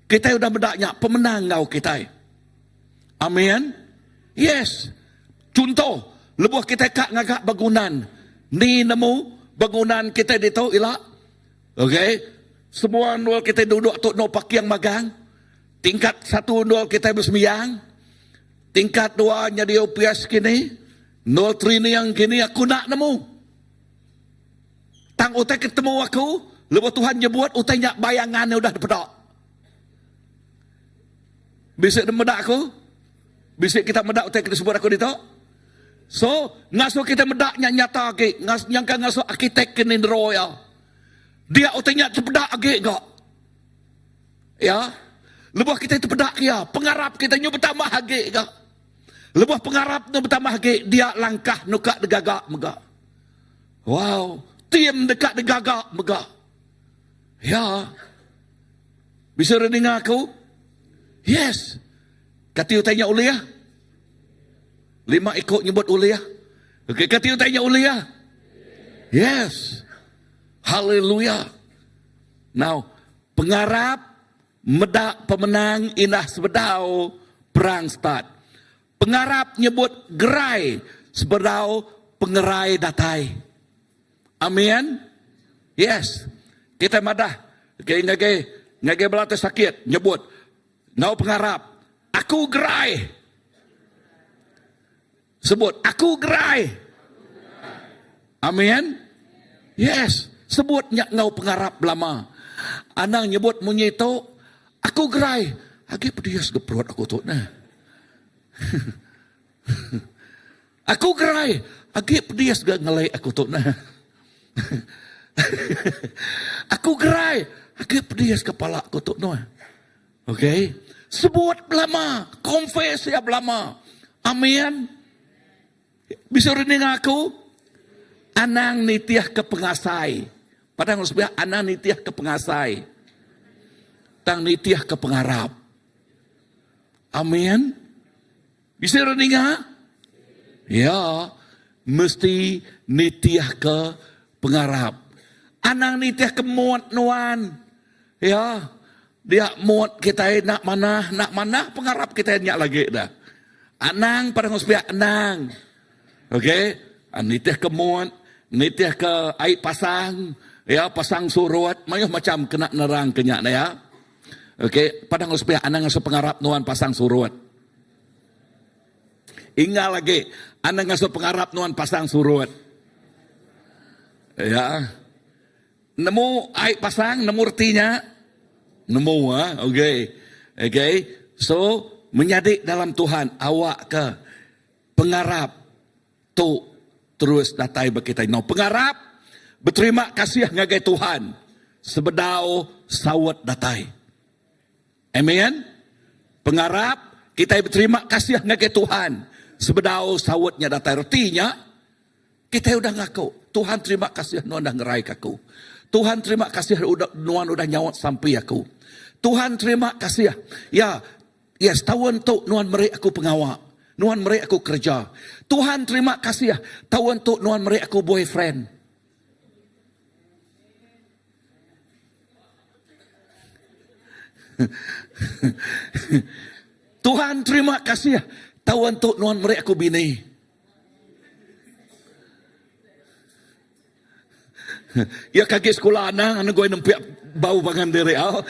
Kitai udah meda nya pemenang enggau kitai. Amin. Yes. Chunto, lebuh kitai ka ngaga bangunan, ni nemu bangunan kitai ditu ila? Okay. Semua endur kitai duduk tu no parking magang. Tingkat satu endur kitai besembiang. Tingkat dua nyadi OPS kini. Endur training kini aku enda nemu. Tang utai ke temu aku, lebuh Tuhan nyebut utai nya bayangan nya udah dipeda. Bisi ne meda aku? Bisi kita meda utai ke disebut aku ditu? So, ngasuh kita meda nya nyata agi, nyangka ngasuh arkitek ke nindro iya. Dia utai nya tepeda agi ga. Ya. Lebuh kita tepeda ke iya, pengarap kita nyu betambah agi ga. Lebuh pengarap nyu betambah agi, dia langkah nuka degaga mega. Wow, tim deka digaga mega. Ya. Bisa orang ninga aku? Yes. Kati utai nya ulih? Lima iko nyebut ulih. Okey, kati utai nya ulih? Yes. Haleluya. Now, pengarap meda pemenang indah sebedau perang start. Pengarap nyebut gerai sebedau pengerai datai. Amin. Yes. Kitai madah ke ngagai ngagai bala ti sakit nyebut enggau pengarap, aku gerai. Sebut aku gerai. Amin. Yes. Sebut nya enggau pengarap belama. Anang nyebut munyi tu, aku gerai. Agi pedis ga perut aku tu neh. Aku gerai. Agi pedis ga ngelai aku tu neh. Aku gerai. Agi pedis kepala aku tu neh. Okay. Sebut belama. Confess iya belama. Amin. Bisi orang ninga aku? Anang nitih ke pengasai. Padang orang sepiak, anang nitih ke pengasai. Tang nitih ke pengarap. Amin. Bisi orang ninga? Ya, mesti nitih ke pengarap. Anang nitih ke mood nuan. Ya, dia mood kitai nak manah, nak manah pengarap kitai nya lagi dah. Anang pada ngau sepiak anang. Okey, nitih ke mood, nitih ke ai pasang, ya pasang surut, mayuh macam kena nerang ke nya ya. Okey, pada ngau sepiak anang ngasuh pengarap nuan pasang surut. Ingal agi, anang ngasuh pengarap nuan pasang surut. Ya. Nemu ai pasang, nemu reti nya? Nemu ah, okey. Okey. So, menyadi dalam Tuhan awakka pengarap tu terus datai ba kitai. Now, pengarap beterima kasih ngagai Tuhan. Sebedau saut datai. Amen. Pengarap kitai beterima kasih ngagai Tuhan sebedau saut nya datai. Reti nya, kitai udah ngaku, Tuhan terima kasih nuan udah ngeraika aku. Tuhan terima kasih udah nuan udah nyaut sampi aku. Tuhan terima kasih. Ya, yes, taun tu nuan meri aku pengawa. Nuan meri aku kereja. Tuhan terima kasih taun tu nuan meri aku boyfriend. Tuhan terima kasih taun tu nuan meri aku bini. Iya ke agi sekula anang anu goi nempiak bau pangan diri au.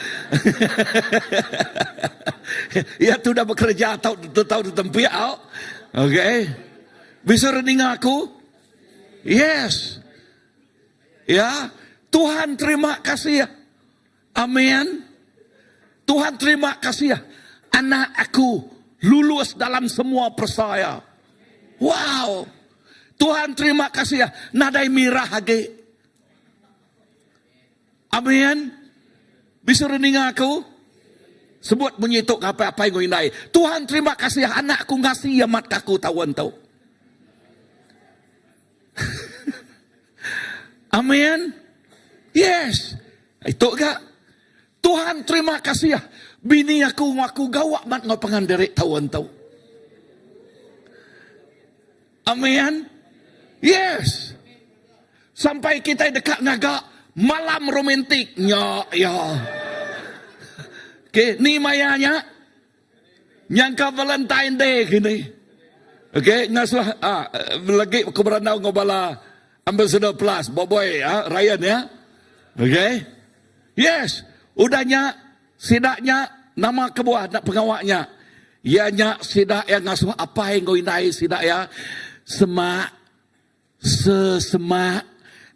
Iya tu udah bekereja tau tau ditempiak au. Okey. Bisa ninga aku? Yes. Ya, Tuhan terima kasih. Amin. Tuhan terima kasih. Anak aku lulus dalam semua peresa iya. Wow. Tuhan terima kasih. Nadai mirah agi. Amin. Bisa ninga aku? Sebut munyi tu ke apai-apai enggau indai. Tuhan terima kasih anak aku ngasi amat ke aku taun tu. Amin. Yes. Itu ga. Tuhan terima kasih. Bini aku enggau aku gawa mat enggau pangan diri taun tu. Amin. Yes. Sampai kitai deka ngaga malam romantik nya ya. Okay, ni maya nya. Nyangka Valentine Day kini. Okay, ngasuh ah, lagi aku berandau enggau bala Ambassador Plus, Boboy ah, Ryan ya. Okay. Yes, udah nya sida nya nama kebuah nak pengawa nya. Iya nya sida iya ngasuh apai enggau indai sida iya semak sesemak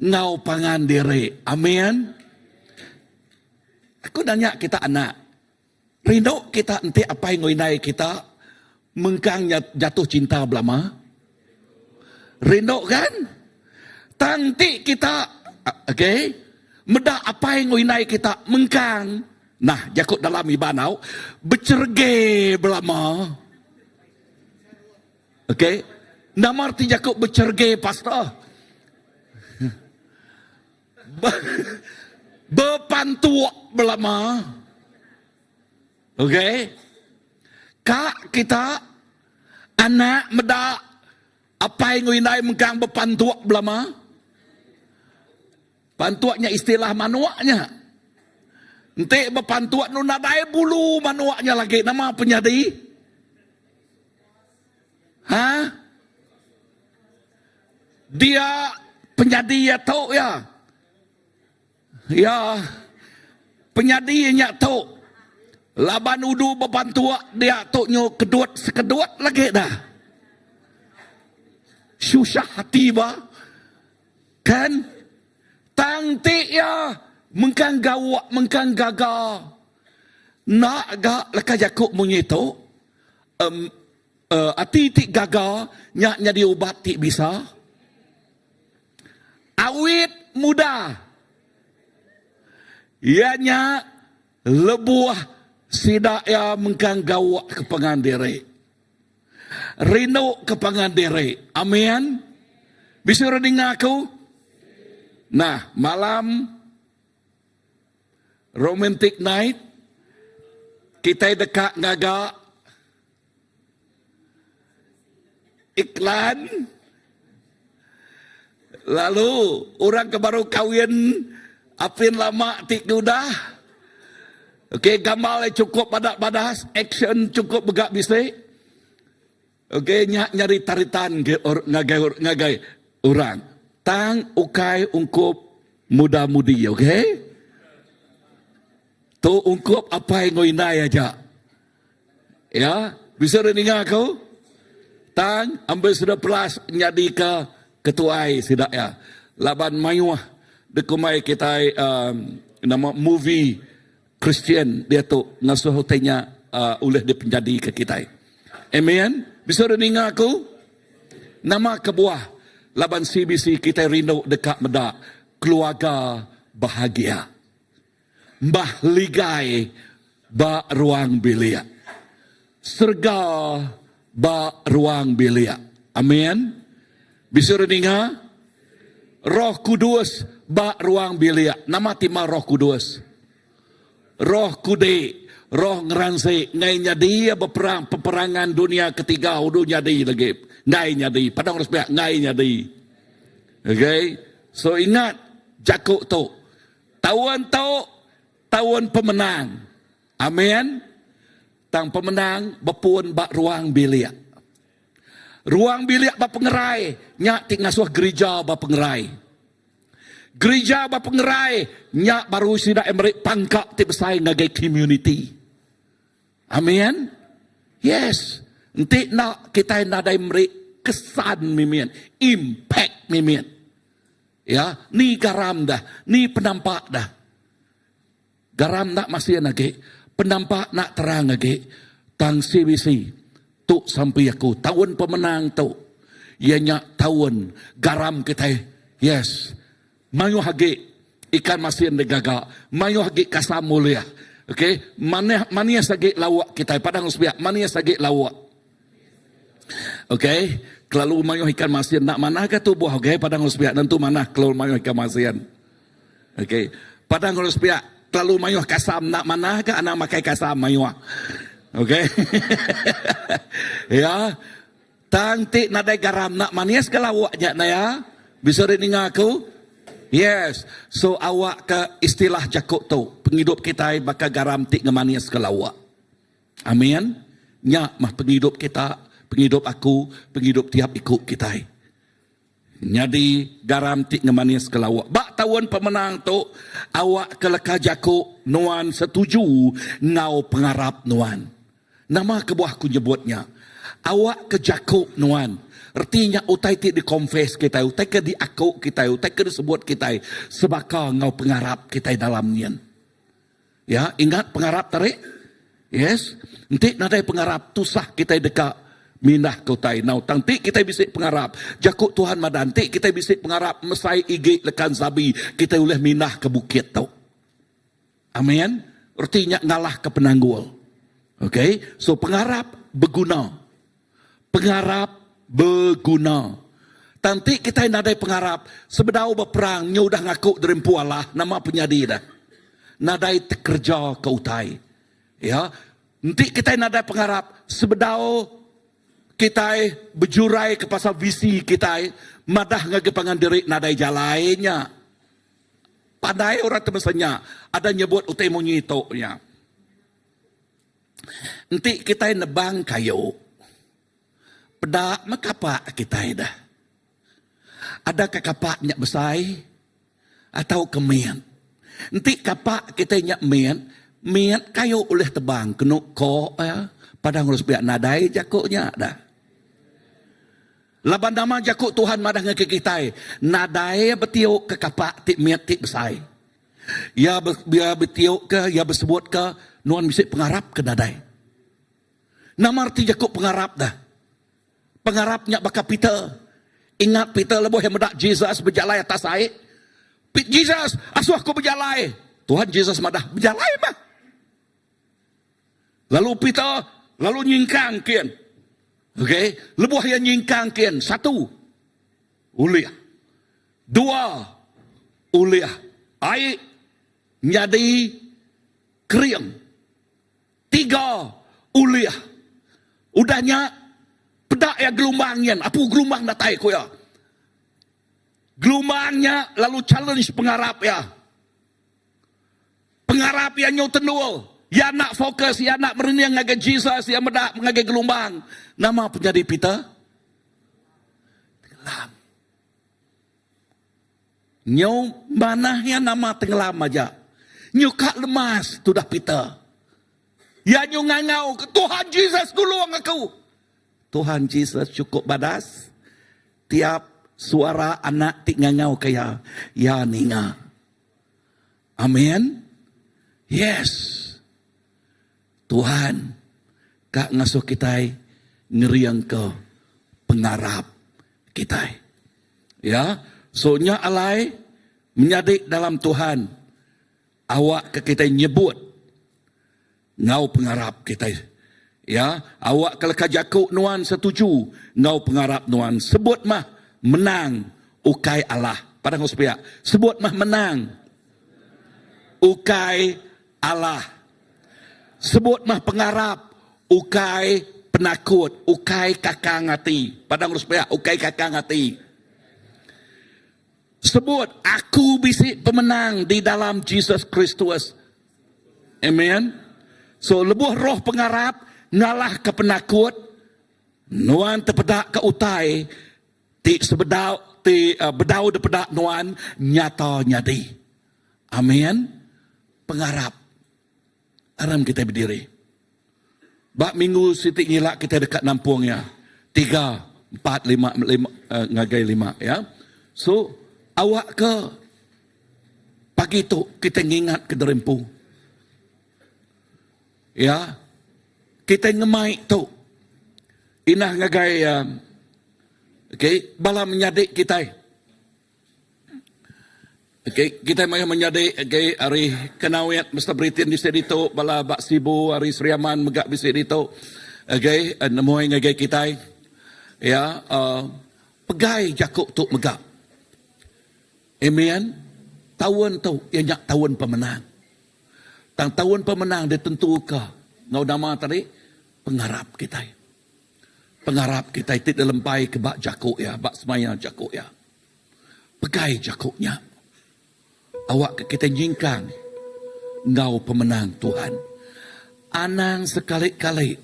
enggau pangan diri. Amin. Aku nanya kita anak, Rindu kita enti apai enggau indai kita mengkang jatuh cinta belama? Rindu kan? Tang enti kita okay, meda apai enggau indai kita mengkang nah jaku dalam Iban au becherege belama. Okay, nama reti jaku becherege pastor? Bepantuk belama. Okey. Ka kita anak meda apai enggau indai mengkang bepantuk belama. Pantuk nya istilah manuk nya. Enti bepantuk nu nadai bulu manuk nya lagi nama penyadi? Ha? Dia penyadi iya tu iya. Iya penyadi nya tu laban udu bebantuk dia tu nyu kedut sekedut lagi dah. Susah ati ba. Kan? Tang ti iya mengkang gauk mengkang gaga. Enda ga leka jaku munyi tu. Um Ati ti gaga nya nyadi ubat ti bisa. Awit muda iya nya lebuh sida iya mengkang gawa ke pangan diri. Rindu ke pangan diri. Amin. Bisi orang ninga aku? Nah, malam romantic night kitai deka ngaga Iklan lalu orang ke baru kawin apin lama ti ke udah okey gamal iya chukup badak badas action chukup mega bisi okey nya nyadi taritan ke ngagai ngagai orang tang ukai ungkup muda mudi okey tu ungkup apai enggau indai aja. Ya, bisa deh ninga aku. Tang ambassador plus nyadika ketuai sida ya. Laban mayuh dikumbai kitai um, nama movie Kristian diatu ngasuh utai nya uh, ulih dipenjadika kitai. Amen. Bisa deh ninga aku. Nama kebuah laban CBC kitai rindu deka meda keluarga bahagia. Mbah ligai ba ruang bilik. Serega ba ruang bilik. Amin. Bisi orang ninga? Roh Kudus ba ruang bilik. Nama tema Roh Kudus? Roh kudi, roh ngeransi enggai nyadi iya beperang peperangan dunia ketiga udu nyadi lagi. Enggai nyadi. Padang orang sepiak enggai nyadi. Okay. So ingat jaku tu. Taun tu taun pemenang. Amin. Tang pemenang bepun ba ruang bilik. Ruang bilik ba pengerai nya ti ngasuh gerija ba pengerai. Gerija ba pengerai nya baru sida iya meri pangka ti besai ngagai komuniti. Amin. Yes. Enti enda kitai nadai meri kesan mimit, impact mimit. Ya, ni garam dah, ni penampak dah. Garam enda masin agi, penampak enda terang agi. Tang CBC tu sampi aku taun pemenang tu iya nya taun garam kitai. Yes. Mayuh agi ikan masin digaga, mayuh agi kasam ulih. Okey, manih manis agi lauk kitai padang sepiak manis agi lauk. Okey, kelalu mayuh ikan masin enda manah ga tubuh okey padang sepiak nentu manah kelalu mayuh ikan masin. Okey, padang sepiak kelalu mayuh kasam enda manah ga anang makai kasam mayuh. Okey. Ya. Tang ti nadai garam enda manis ga lauk nya neh ya. Bisa deh ninga aku? Yes. So awak ke istilah jaku tu pengidup kitai baka garam ti ngemanis ke lauk. Amin. Nya mah pengidup kita, pengidup aku, pengidup tiap iku kitai. Nyadi garam ti ngemanis ke lauk. Ba taun pemenang tu, awak ke leka jaku nuan setuju enggau pengarap nuan. Nama kebuah aku nyebut nya? Awak ke jaku nuan. Reti nya utai ti dikonfes kitai, utai ke diaku kitai, utai ke disebut kitai sebaka enggau pengarap kitai dalam nyin. Ya, ingat pengarap tadi? Yes. Enti nadai pengarap, tusah kitai deka mindah ke utai. Nau, tang enti kitai bisi pengarap, jaku Tuhan madah enti kitai bisi pengarap mesai igi lekan sabi, kitai ulih mindah ke bukit tu. Amen. Reti nya ngalahka penanggul. Okay. So pengarap beguna. Pengarap beguna. Tang enti kitai nadai pengarap, sebedau beperang nyu udah ngaku diri empu alah, nama penyadi deh? Nadai tekereja ke utai. Ya. Enti kitai nadai pengarap, sebedau kitai bejurai ke pasal visi kitai, madah ngagai pangan diri nadai jalai nya. Pandai orang temesa nya ada nyebut utai munyi tu nya. Enti kitai nebang kayu, peda meh kapak kitai deh. Ada ka kapak nya besai atau ke mit. Enti kapak kitai nya mit, mit kayu ulih tebang kenu ko iya padang urang sepiak nadai jaku nya dah. Laban nama jaku Tuhan madah ngagai kitai, nadai betiu ke kapak ti mit ti besai. Iya iya betiu ke, iya besebut ke, nuan bisi pengarap ke nadai. Nama reti jaku pengarap dah? Pengarap nya baka Peter. Ingat Peter lebuh iya meda Jesus bejalai atas ai. Jesus, asuh aku bejalai. Tuhan Jesus madah, bejalai meh. Lalu Peter lalu nyingkang kin. Okey, lebuh iya nyingkang kin, satu ulih. Dua ulih. Ai nyadi kering. Tiga ulih. Udah nya peda iya gelumbang nyin, apu gelumbang datai ku iya. Gelumbang nya lalu challenge pengarap iya. Pengarap iya nyu tendul. Iya enda fokus, iya enda merening ngagai Jesus, iya meda ngagai gelumbang. Nama penyadi Peter? Tenggelam. Nyu manah iya nama tenggelam aja. Nyu ka lemas tudah Peter. Iya nyu ngangau, Tuhan Jesus nulung aku. Tuhan Jesus chukup badas. Tiap suara anak ti ngangau ke iya, iya ninga. Amin. Yes. Tuhan ka ngasuh kitai ngeringka pengarap kitai. Ya, so nya alai menyadi dalam Tuhan. Awakka kitai nyebut enggau pengarap kitai. Ya, awakka leka jaku nuan setuju enggau pengarap nuan. Sebut mah menang ukai alah. Padah enggau sepiak, sebut mah menang ukai alah. Sebut mah pengarap ukai penakut, ukai kakang ati. Padah enggau sepiak, ukai kakang ati. Sebut, Aku bisi pemenang di dalam Jesus Kristus. Amen. So, lebuh roh pengarap ngalahka penakut, nuan tepedaka utai ti sebedau ti bedau dipeda nuan nyata nyadi. Amen. Pengarap. Aram kitai bediri. Ba minggu siti ngila kitai deka nampung iya. Tiga, empat, lima, lima ngagai lima ya. So awakka pagi tu kitai ngingatka diri empu. Ya. Kitai ngemai tu inah ngagai okay bala menyadi kitai. Okey, kitai mayuh menyadi agi ari Kenawit mesti Britain bisi ditu, bala ba Sibu ari Sri Aman mega bisi ditu. Okey, nemuai ngagai kitai. Ya, uhh pegai jaku tu mega. Amen. Taun tu iya nya taun pemenang. Tang taun pemenang ditentuka enggau nama tadi pengarap kitai. Pengarap kitai ti dilempai ke ba jaku iya, ba semaya jaku iya. Pegai jaku nya. Awakka kitai nyingkang enggau pemenang Tuhan. Anang sekali-kali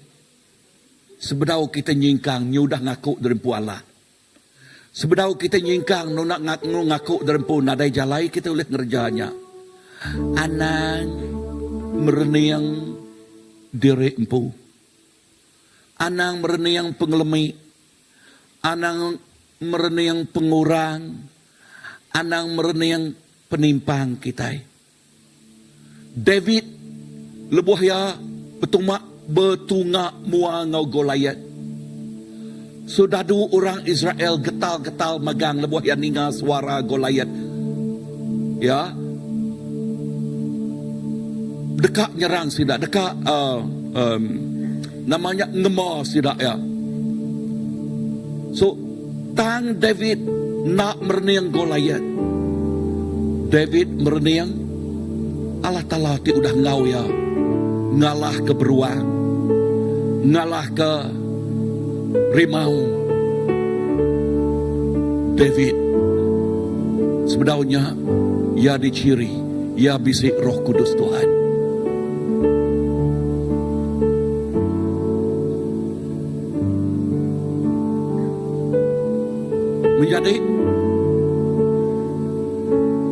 sebedau kitai nyingkang nyudah ngaku diri empu alah. Sebedau kitai nyingkang nuna ngaku diri empu nadai jalai kitai ulih ngereja nya. Anang merening diri empu. Anang merening pengelemi. Anang merening pengurang, anang merening penimpang kitai. David lebuh iya betunga betunga mua enggau Goliat. Soldadu orang Israel getal-getal magang lebuh iya ninga suara Goliat. Ya deka nyerang sida, deka uh, um, nama nya ngema sida iya. So, tang David enda merening Goliat. David merening Allah Taala ti udah enggau iya ngalahka beruang, ngalahka rimau. David sebedau nya iya dichiri, iya bisi Roh Kudus Tuhan. Menyadi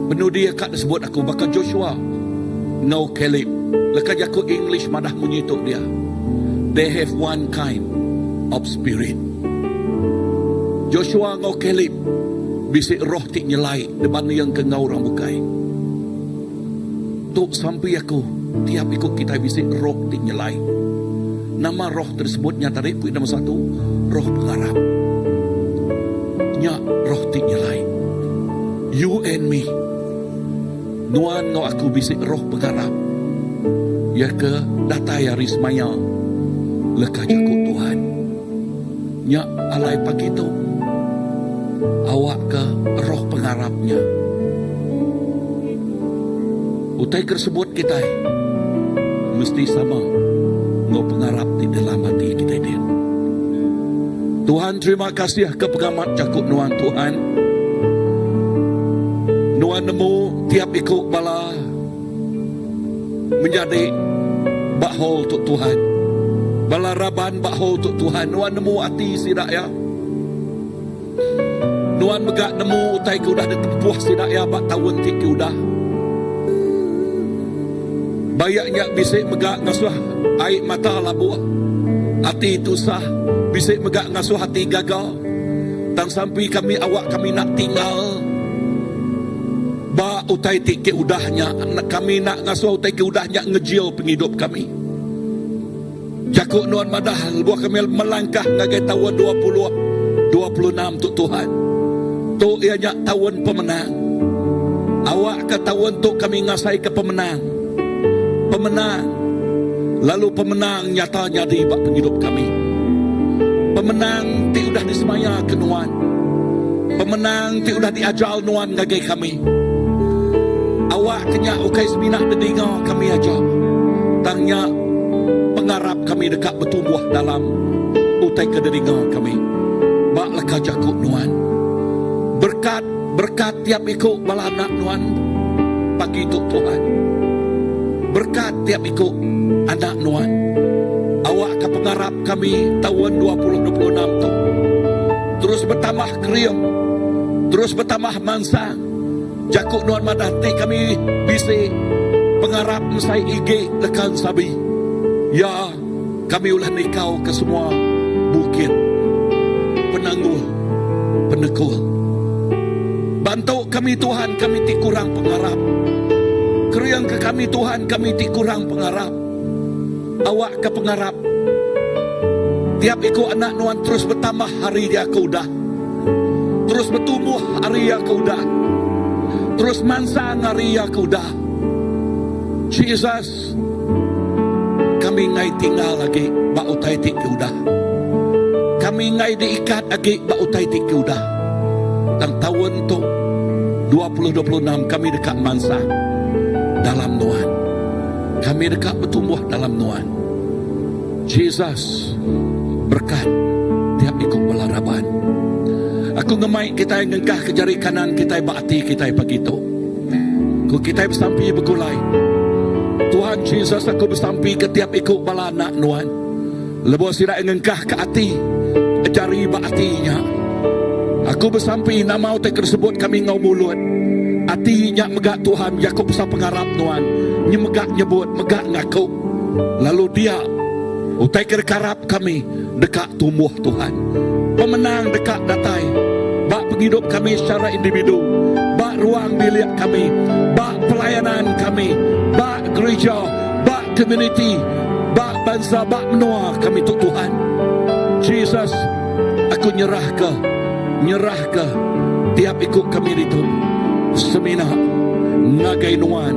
penudi ka disebut aku baka Joshua enggau Caleb. Leka jaku English madah munyi tu dia. They have one kind of spirit. Joshua enggau Caleb bisi roh ti nyelai dibandingka enggau orang bukai. Tu sampi aku, tiap iku kitai bisi roh ti nyelai. Nama roh ti disebut nya tadi pui nombor satu, roh pengarap. Nya roh ti nyelai. You and me, nuan enggau aku bisi roh pengarap iya ke datai ari semaya leka jaku Tuhan. Nya alai pagi tu, awakka roh pengarap nya. Utai ke disebut kitai mesti sama enggau pengarap ti dalam ati kitai din. Tuhan terima kasih ke pengamat jaku nuan Tuhan. Nuan nemu tiap iku bala menyadi ba hall tu Tuhan. Bala raban ba hall tu Tuhan, nuan nemu ati sida iya. Nuan mega nemu utai ke udah ditempuh sida iya ba taun ti ke udah. Bayak nya bisi mega ngasuh ai mata labuh, ati tusah, bisi mega ngasuh ati gaga. Tang sampi kami awak kami enda tinggal ba utai ti ke udah nya, kami enda ngasuh utai ke udah nya ngejil pengidup kami. Jaku nuan madah lebuh kami melangkah ngagai taun 2026 tu Tuhan. Tu iya nya taun pemenang. Awakka taun tu kami ngasaika pemenang. Pemenang lalu pemenang nyata nyadi ba pengidup kami. Pemenang ti udah disemayaka Nuan. Pemenang ti udah diajar Nuan ngagai kami. Awakka nya ukai semina didinga kami aja, tang nya pengarap kami deka betumbuh dalam utai ke didinga kami ba leka jaku Nuan. Berekat berekat tiap iku bala anak Nuan pagi tu Tuhan. Berekat tiap iku anak Nuan. Awakka pengarap kami taun 2026 tu terus betambah kering, terus betambah mansang. Jaku Nuan madah enti kami bisi pengarap mesai igi leka ensabi, ya, kami ulih nikauka semua bukit penanggul penekul. Bantu kami Tuhan kami ti kurang pengarap. Keringka kami Tuhan kami ti kurang pengarap. Awakka pengarap tiap iku anak Nuan terus betambah hari dia ke udah. Terus betumbuh ari iya ke udah. Terus mansang ari iya ke udah. Jesus, kami enggai tinggal agi ba utai ti ke udah. Kami enggai diikat agi ba utai ti ke udah. Tang taun tu, 2026 kami deka mansang dalam Nuan. Kami deka betumbuh dalam Nuan. Jesus berekat tiap iku bala raban. Aku ngemai kitai ngengkahka jari kanan kitai ba ati kitai pagi tu. Ku kitai besampi begulai. Tuhan Jesus aku besampi ke tiap iku bala anak Nuan. Lebuh sida ngengkahka ati jari ba ati nya. Aku besampi nama utai ke disebut kami enggau mulut. Ati nya mega Tuhan jaku pasal pengarap Nuan. Nya mega nyebut mega ngaku. Lalu dia, utai ke dikarap kami deka tumbuh Tuhan. Pemenang deka datai ba pengidup kami secara individu, ba ruang bilik kami, ba pelayanan kami, ba gerija, ba komuniti, ba bansa, ba menua kami tu Tuhan. Jesus, aku nyerahka, nyerahka tiap iku kami ditu semina ngagai Nuan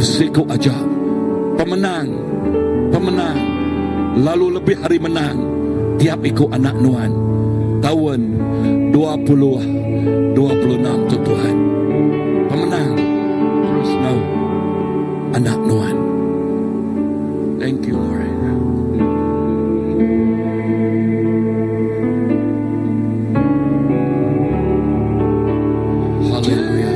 siku aja. Pemenang, pemenang, lalu lebih ari menang tiap iku anak nuan taun 2026 tu Tuhan. Pemenang terus enggau anak nuan. Thank you Lord. Hallelujah.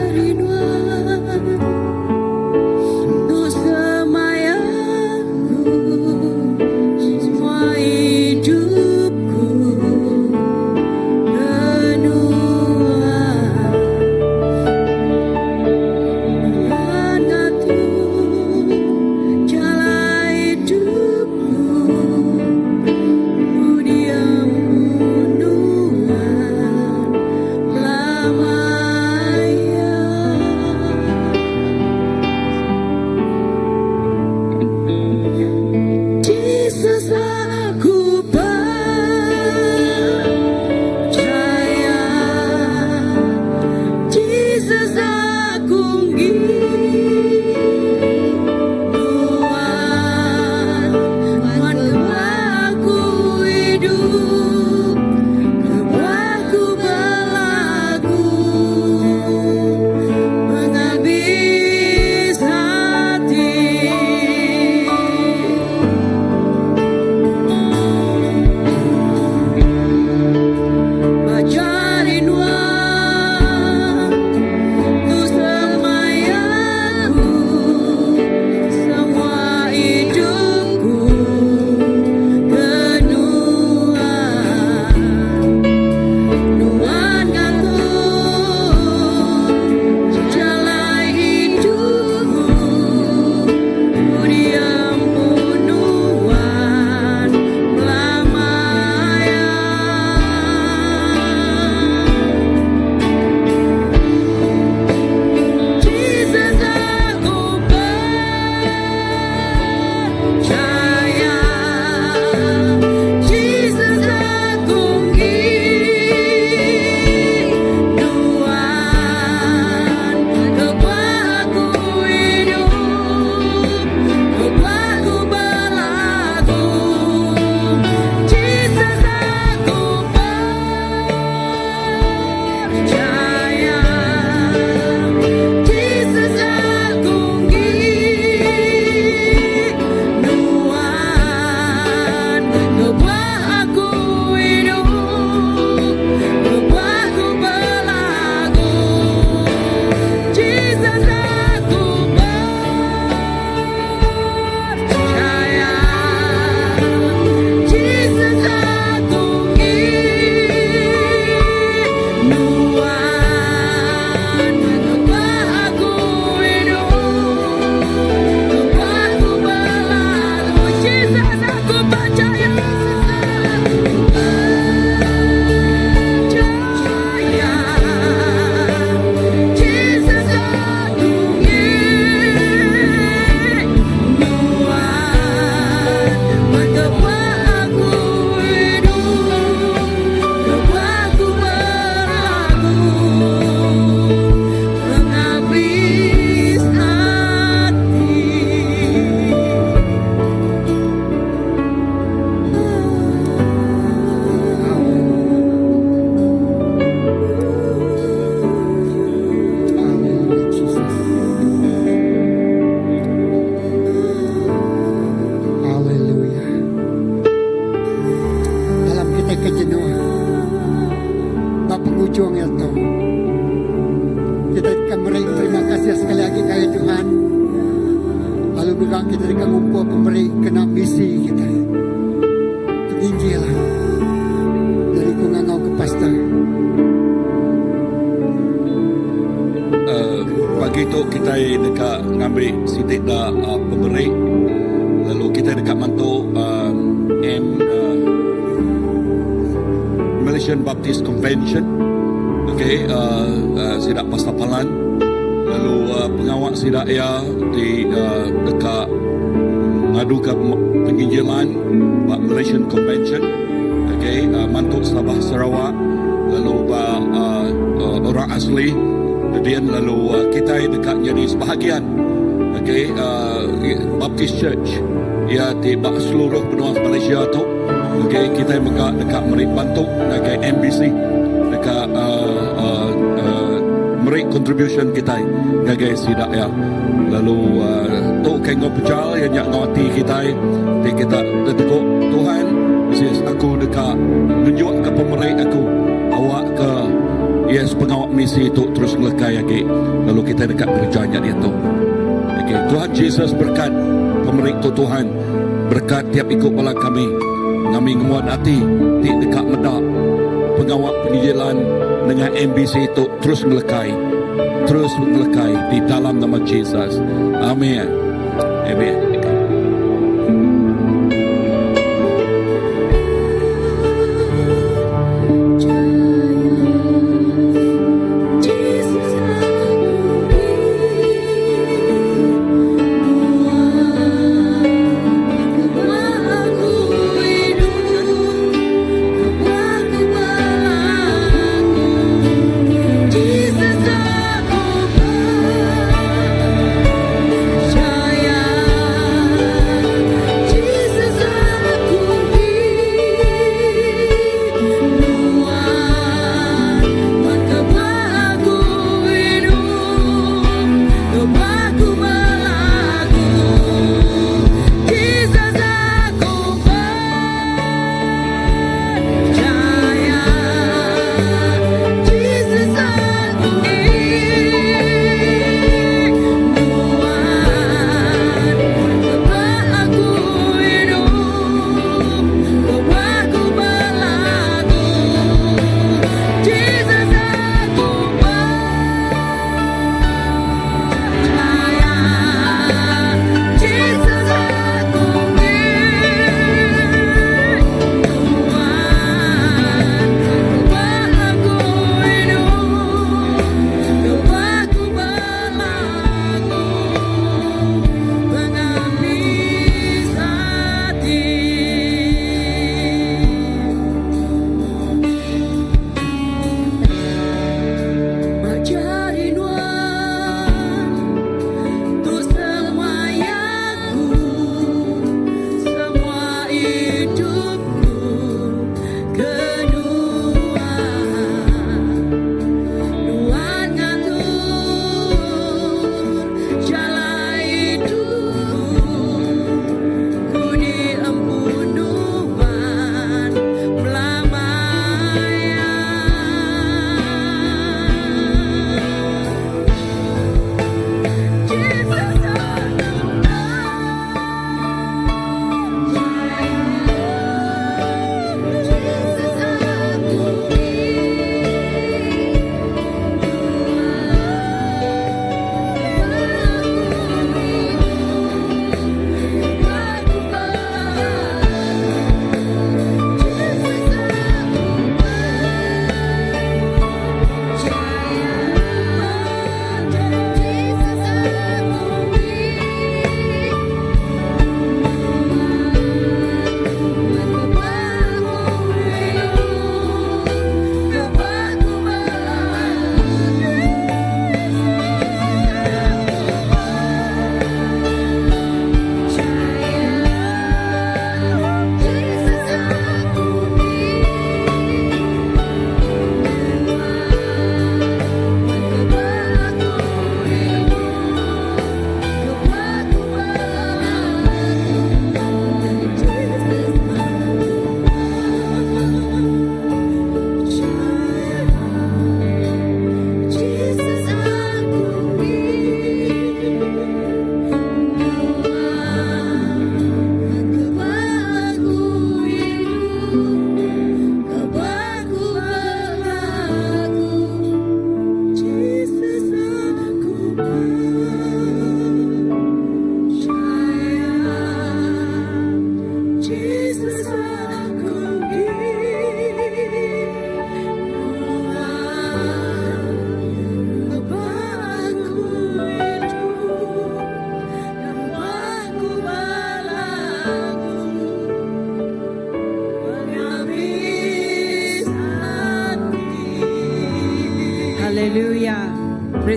ngumpul pemeri kena misi kitai. Penginjil. Jadi ku ngangau ke pastor. Uh, pagi tu kitai deka ngambi siti da uh, pemeri lalu kitai deka mantu uh, M uh, Malaysian Baptist Convention okay uh, uh, sida Pastor Palan lalu uh, pengawa sida iya di uh, deka ngaduka penginjilan ba Malaysian Convention okay uh, mantu Sabah Sarawak lalu ba uh, uh, orang asli Dedian lalu uh, kitai deka nyadi sebahagian okay uh, Baptist Church ya ti ba seluruh benua Malaysia tu okay kitai mega deka meri bantu ngagai MBC deka uh, uh, uh, meri contribution kitai ngagai sida ya lalu uh, tu ke enggau pejal ya nya enggau ati kitai ti kita teteguk Tuhan yes aku deka nunjuk ke pemeri aku awak ke yes pengawa misi tu terus ngelekai agi lalu kita deka ngereja nya diatu. Okay, Tuhan Jesus berkat pemeri tu Tuhan berkat tiap iku bala kami ngami ngemuan ati ti deka meda pengawa penginjilan dengan MBC tu terus ngelekai terus ngelekai di dalam nama Jesus. Amin. Amin. Jesus aku Aku hidup Aku berlaku Jesus aku percaya.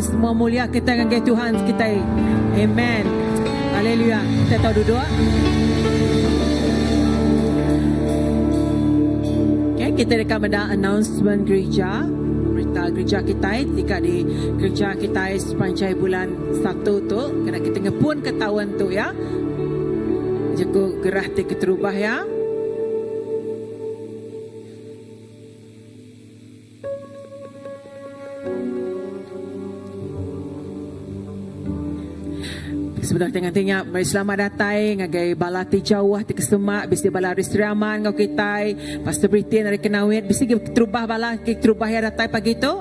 Meri semua mulia kita ngagai Tuhan kitai. Amen. Haleluya. Kita tau duduk. Okay, kita deka meda announcement gereja. Berita gereja kitai tika di gereja kitai sepanjai bulan satu tu kena kita ngepun ke taun tu ya. Jaku gerah ti keterubah ya. Sebedau kita nganti nya, meri selamat datai ngagai bala ti jauh ti kesemak bisi bala ari Sri Aman enggau kitai, Pastor Britin ari Kenawit bisi gi keterubah bala ke keterubah iya datai pagi tu.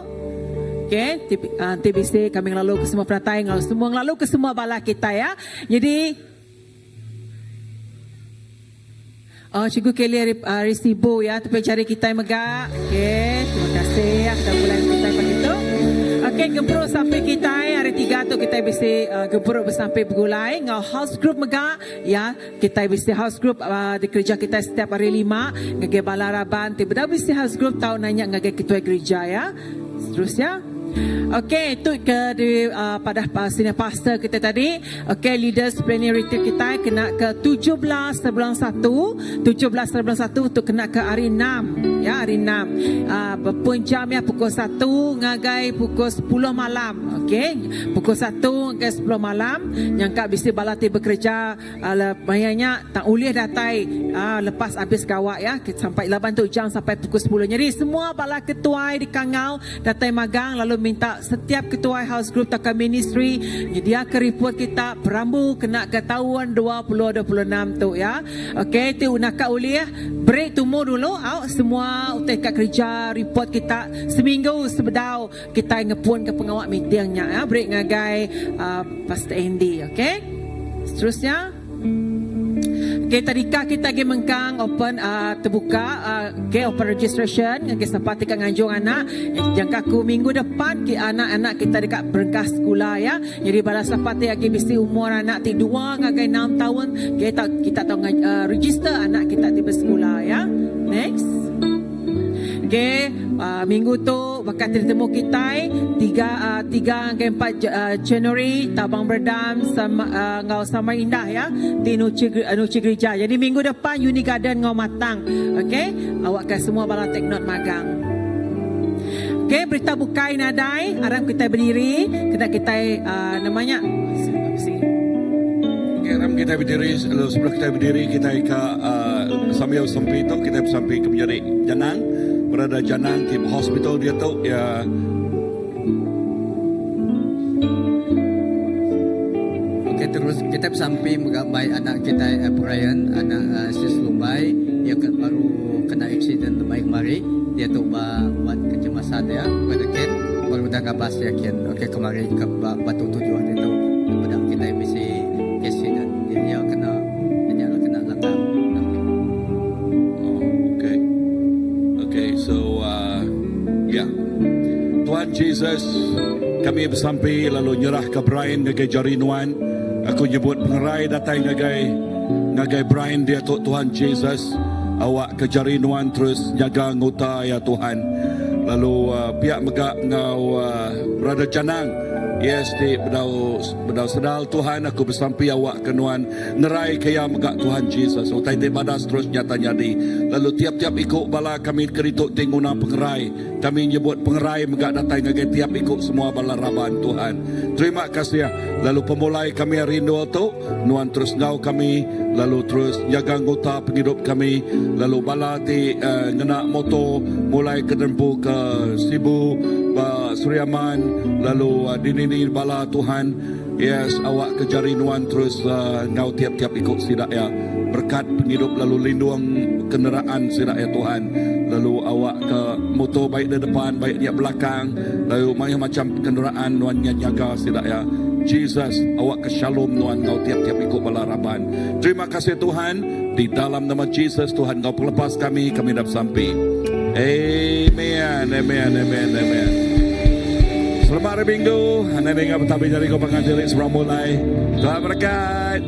Okey, ti ti bisi kami ngelalu ke semua penatai enggau semua ngelalu ke semua bala kitai ya. Jadi Oh Cikgu Kelly ari ari Sibu ya tepi jari kitai mega. Okey, terima kasih ya udah begulai enggau kitai pagi tu. Okey, gempuru sampi kitai hari tiga tu kitai bisi uh, gempuru besampi begulai enggau house group mega ya. Kitai bisi house group uh, dikereja kitai setiap hari lima ngagai bala raban ti bedau bisi house group tau nanya ngagai ketuai gereja ya. Seterusnya. Okey, tu ke di uh, padah uh, senior pastor kita tadi. Okey, leaders planning retreat kita kena ke 17 bulan 1, 17 bulan 1 tu kena ke hari 6, ya, hari 6. Uh, berpun jam ya pukul 1 ngagai pukul 10 malam. Okey, pukul 1 ngagai 10 malam nyangka bisi bala ti bekerja Maya nya tang ulih datai lepas abis gawa ya sampai laban tu jam sampai pukul sepuluh. Nyadi semua bala ketuai dikangau datai magang lalu minta setiap ketuai house group tauka ministry nyediaka report kita perambu kena ke taun 2026 tu ya. Okey ti naka ulih beri tumu dulu au semua utai ka kerja report kita seminggu sebedau Kitai ngepunka pengawa meeting nya ya beri ngagai Pastor Andy okey. Seterusnya Okey tadika kita agi mengkang open uh, terbuka uh, okey open registration ngagai sapa ti ka nganjung anak jangka aku minggu depan ki anak-anak kita deka berengkah sekula ya. Jadi bala sapa ti agi bisi umur anak ti dua ngagai enam taun okey tau kita tau uh, register anak kita ti besekula ya. Next. Okey, uh, minggu tu baka ti ditemu kitai tiga uh, tiga ngagai empat uh, Januari Tabang Berdam sama uh, enggau Samar Indah ya ti nuchi uh, nuchi gereja. Jadi minggu depan Uni Garden enggau Matang. Okey, awakka semua bala take note magang. Okey, berita bukai nadai, aram kitai berdiri kena kitai uh, nama nya. Okey, aram kitai berdiri lalu sebelum kitai berdiri kitai ka uh, sambil sampi tu kitai besampi ke menyadi Janang berada Janang ti hospital dia tu ya. Okey terus kitai besampi mega mai anak kitai uh, Brian anak uh, sis Lumbai iya ke baru kena accident lemai kemari diatu ba wad kecemasan iya brother Ken baru udah ngabas iya kin okey kemari ke ba Batu Tujuh ditu peda kitai bisi accident iya kena nya lah kena langgar. Oh okay. Okay so uh, yeah. Tuhan Jesus kami besampi lalu nyerahka Brian ngagai jari nuan. Aku nyebut pengerai datai ngagai ngagai Brian diatu Tuhan Jesus. Awak ke jari nuan terus nyaga nguta ya Tuhan. Lalu uh, pihak mega enggau uh, Brother Janang Yes ti bedau bedau sedal Tuhan aku besampi awak ke nuan nerai ke iya mega Tuhan Jesus utai ti badas terus nyata nyadi lalu tiap-tiap iku bala kami ke ditu ti nguna pengerai kami nyebut pengerai mega datai ngagai tiap iku semua bala raban Tuhan terima kasih lalu pemulai kami ari endur tu nuan terus enggau kami lalu terus nyaga nguta pengidup kami lalu bala ti uh, ngena motor mulai ke Dempu ke Sibu ba Sri Aman lalu uh, dinini bala Tuhan yes awak ke jari nuan terus uh, enggau tiap-tiap iku sida ya berkat pengidup lalu lindung kenderaan sida ya Tuhan lalu awak ke motor baik di depan baik di belakang lalu mayuh macam kenderaan nuan nya nyaga sida ya Jesus awak ke shalom nuan enggau tiap-tiap iku bala raban terima kasih Tuhan di dalam nama Jesus Tuhan enggau pelepas kami kami dah besampi amen amen amen amen Selamat hari Minggu. Anda dengar bertabi jari kau pangan diri seberang mulai. Tuhan berkat.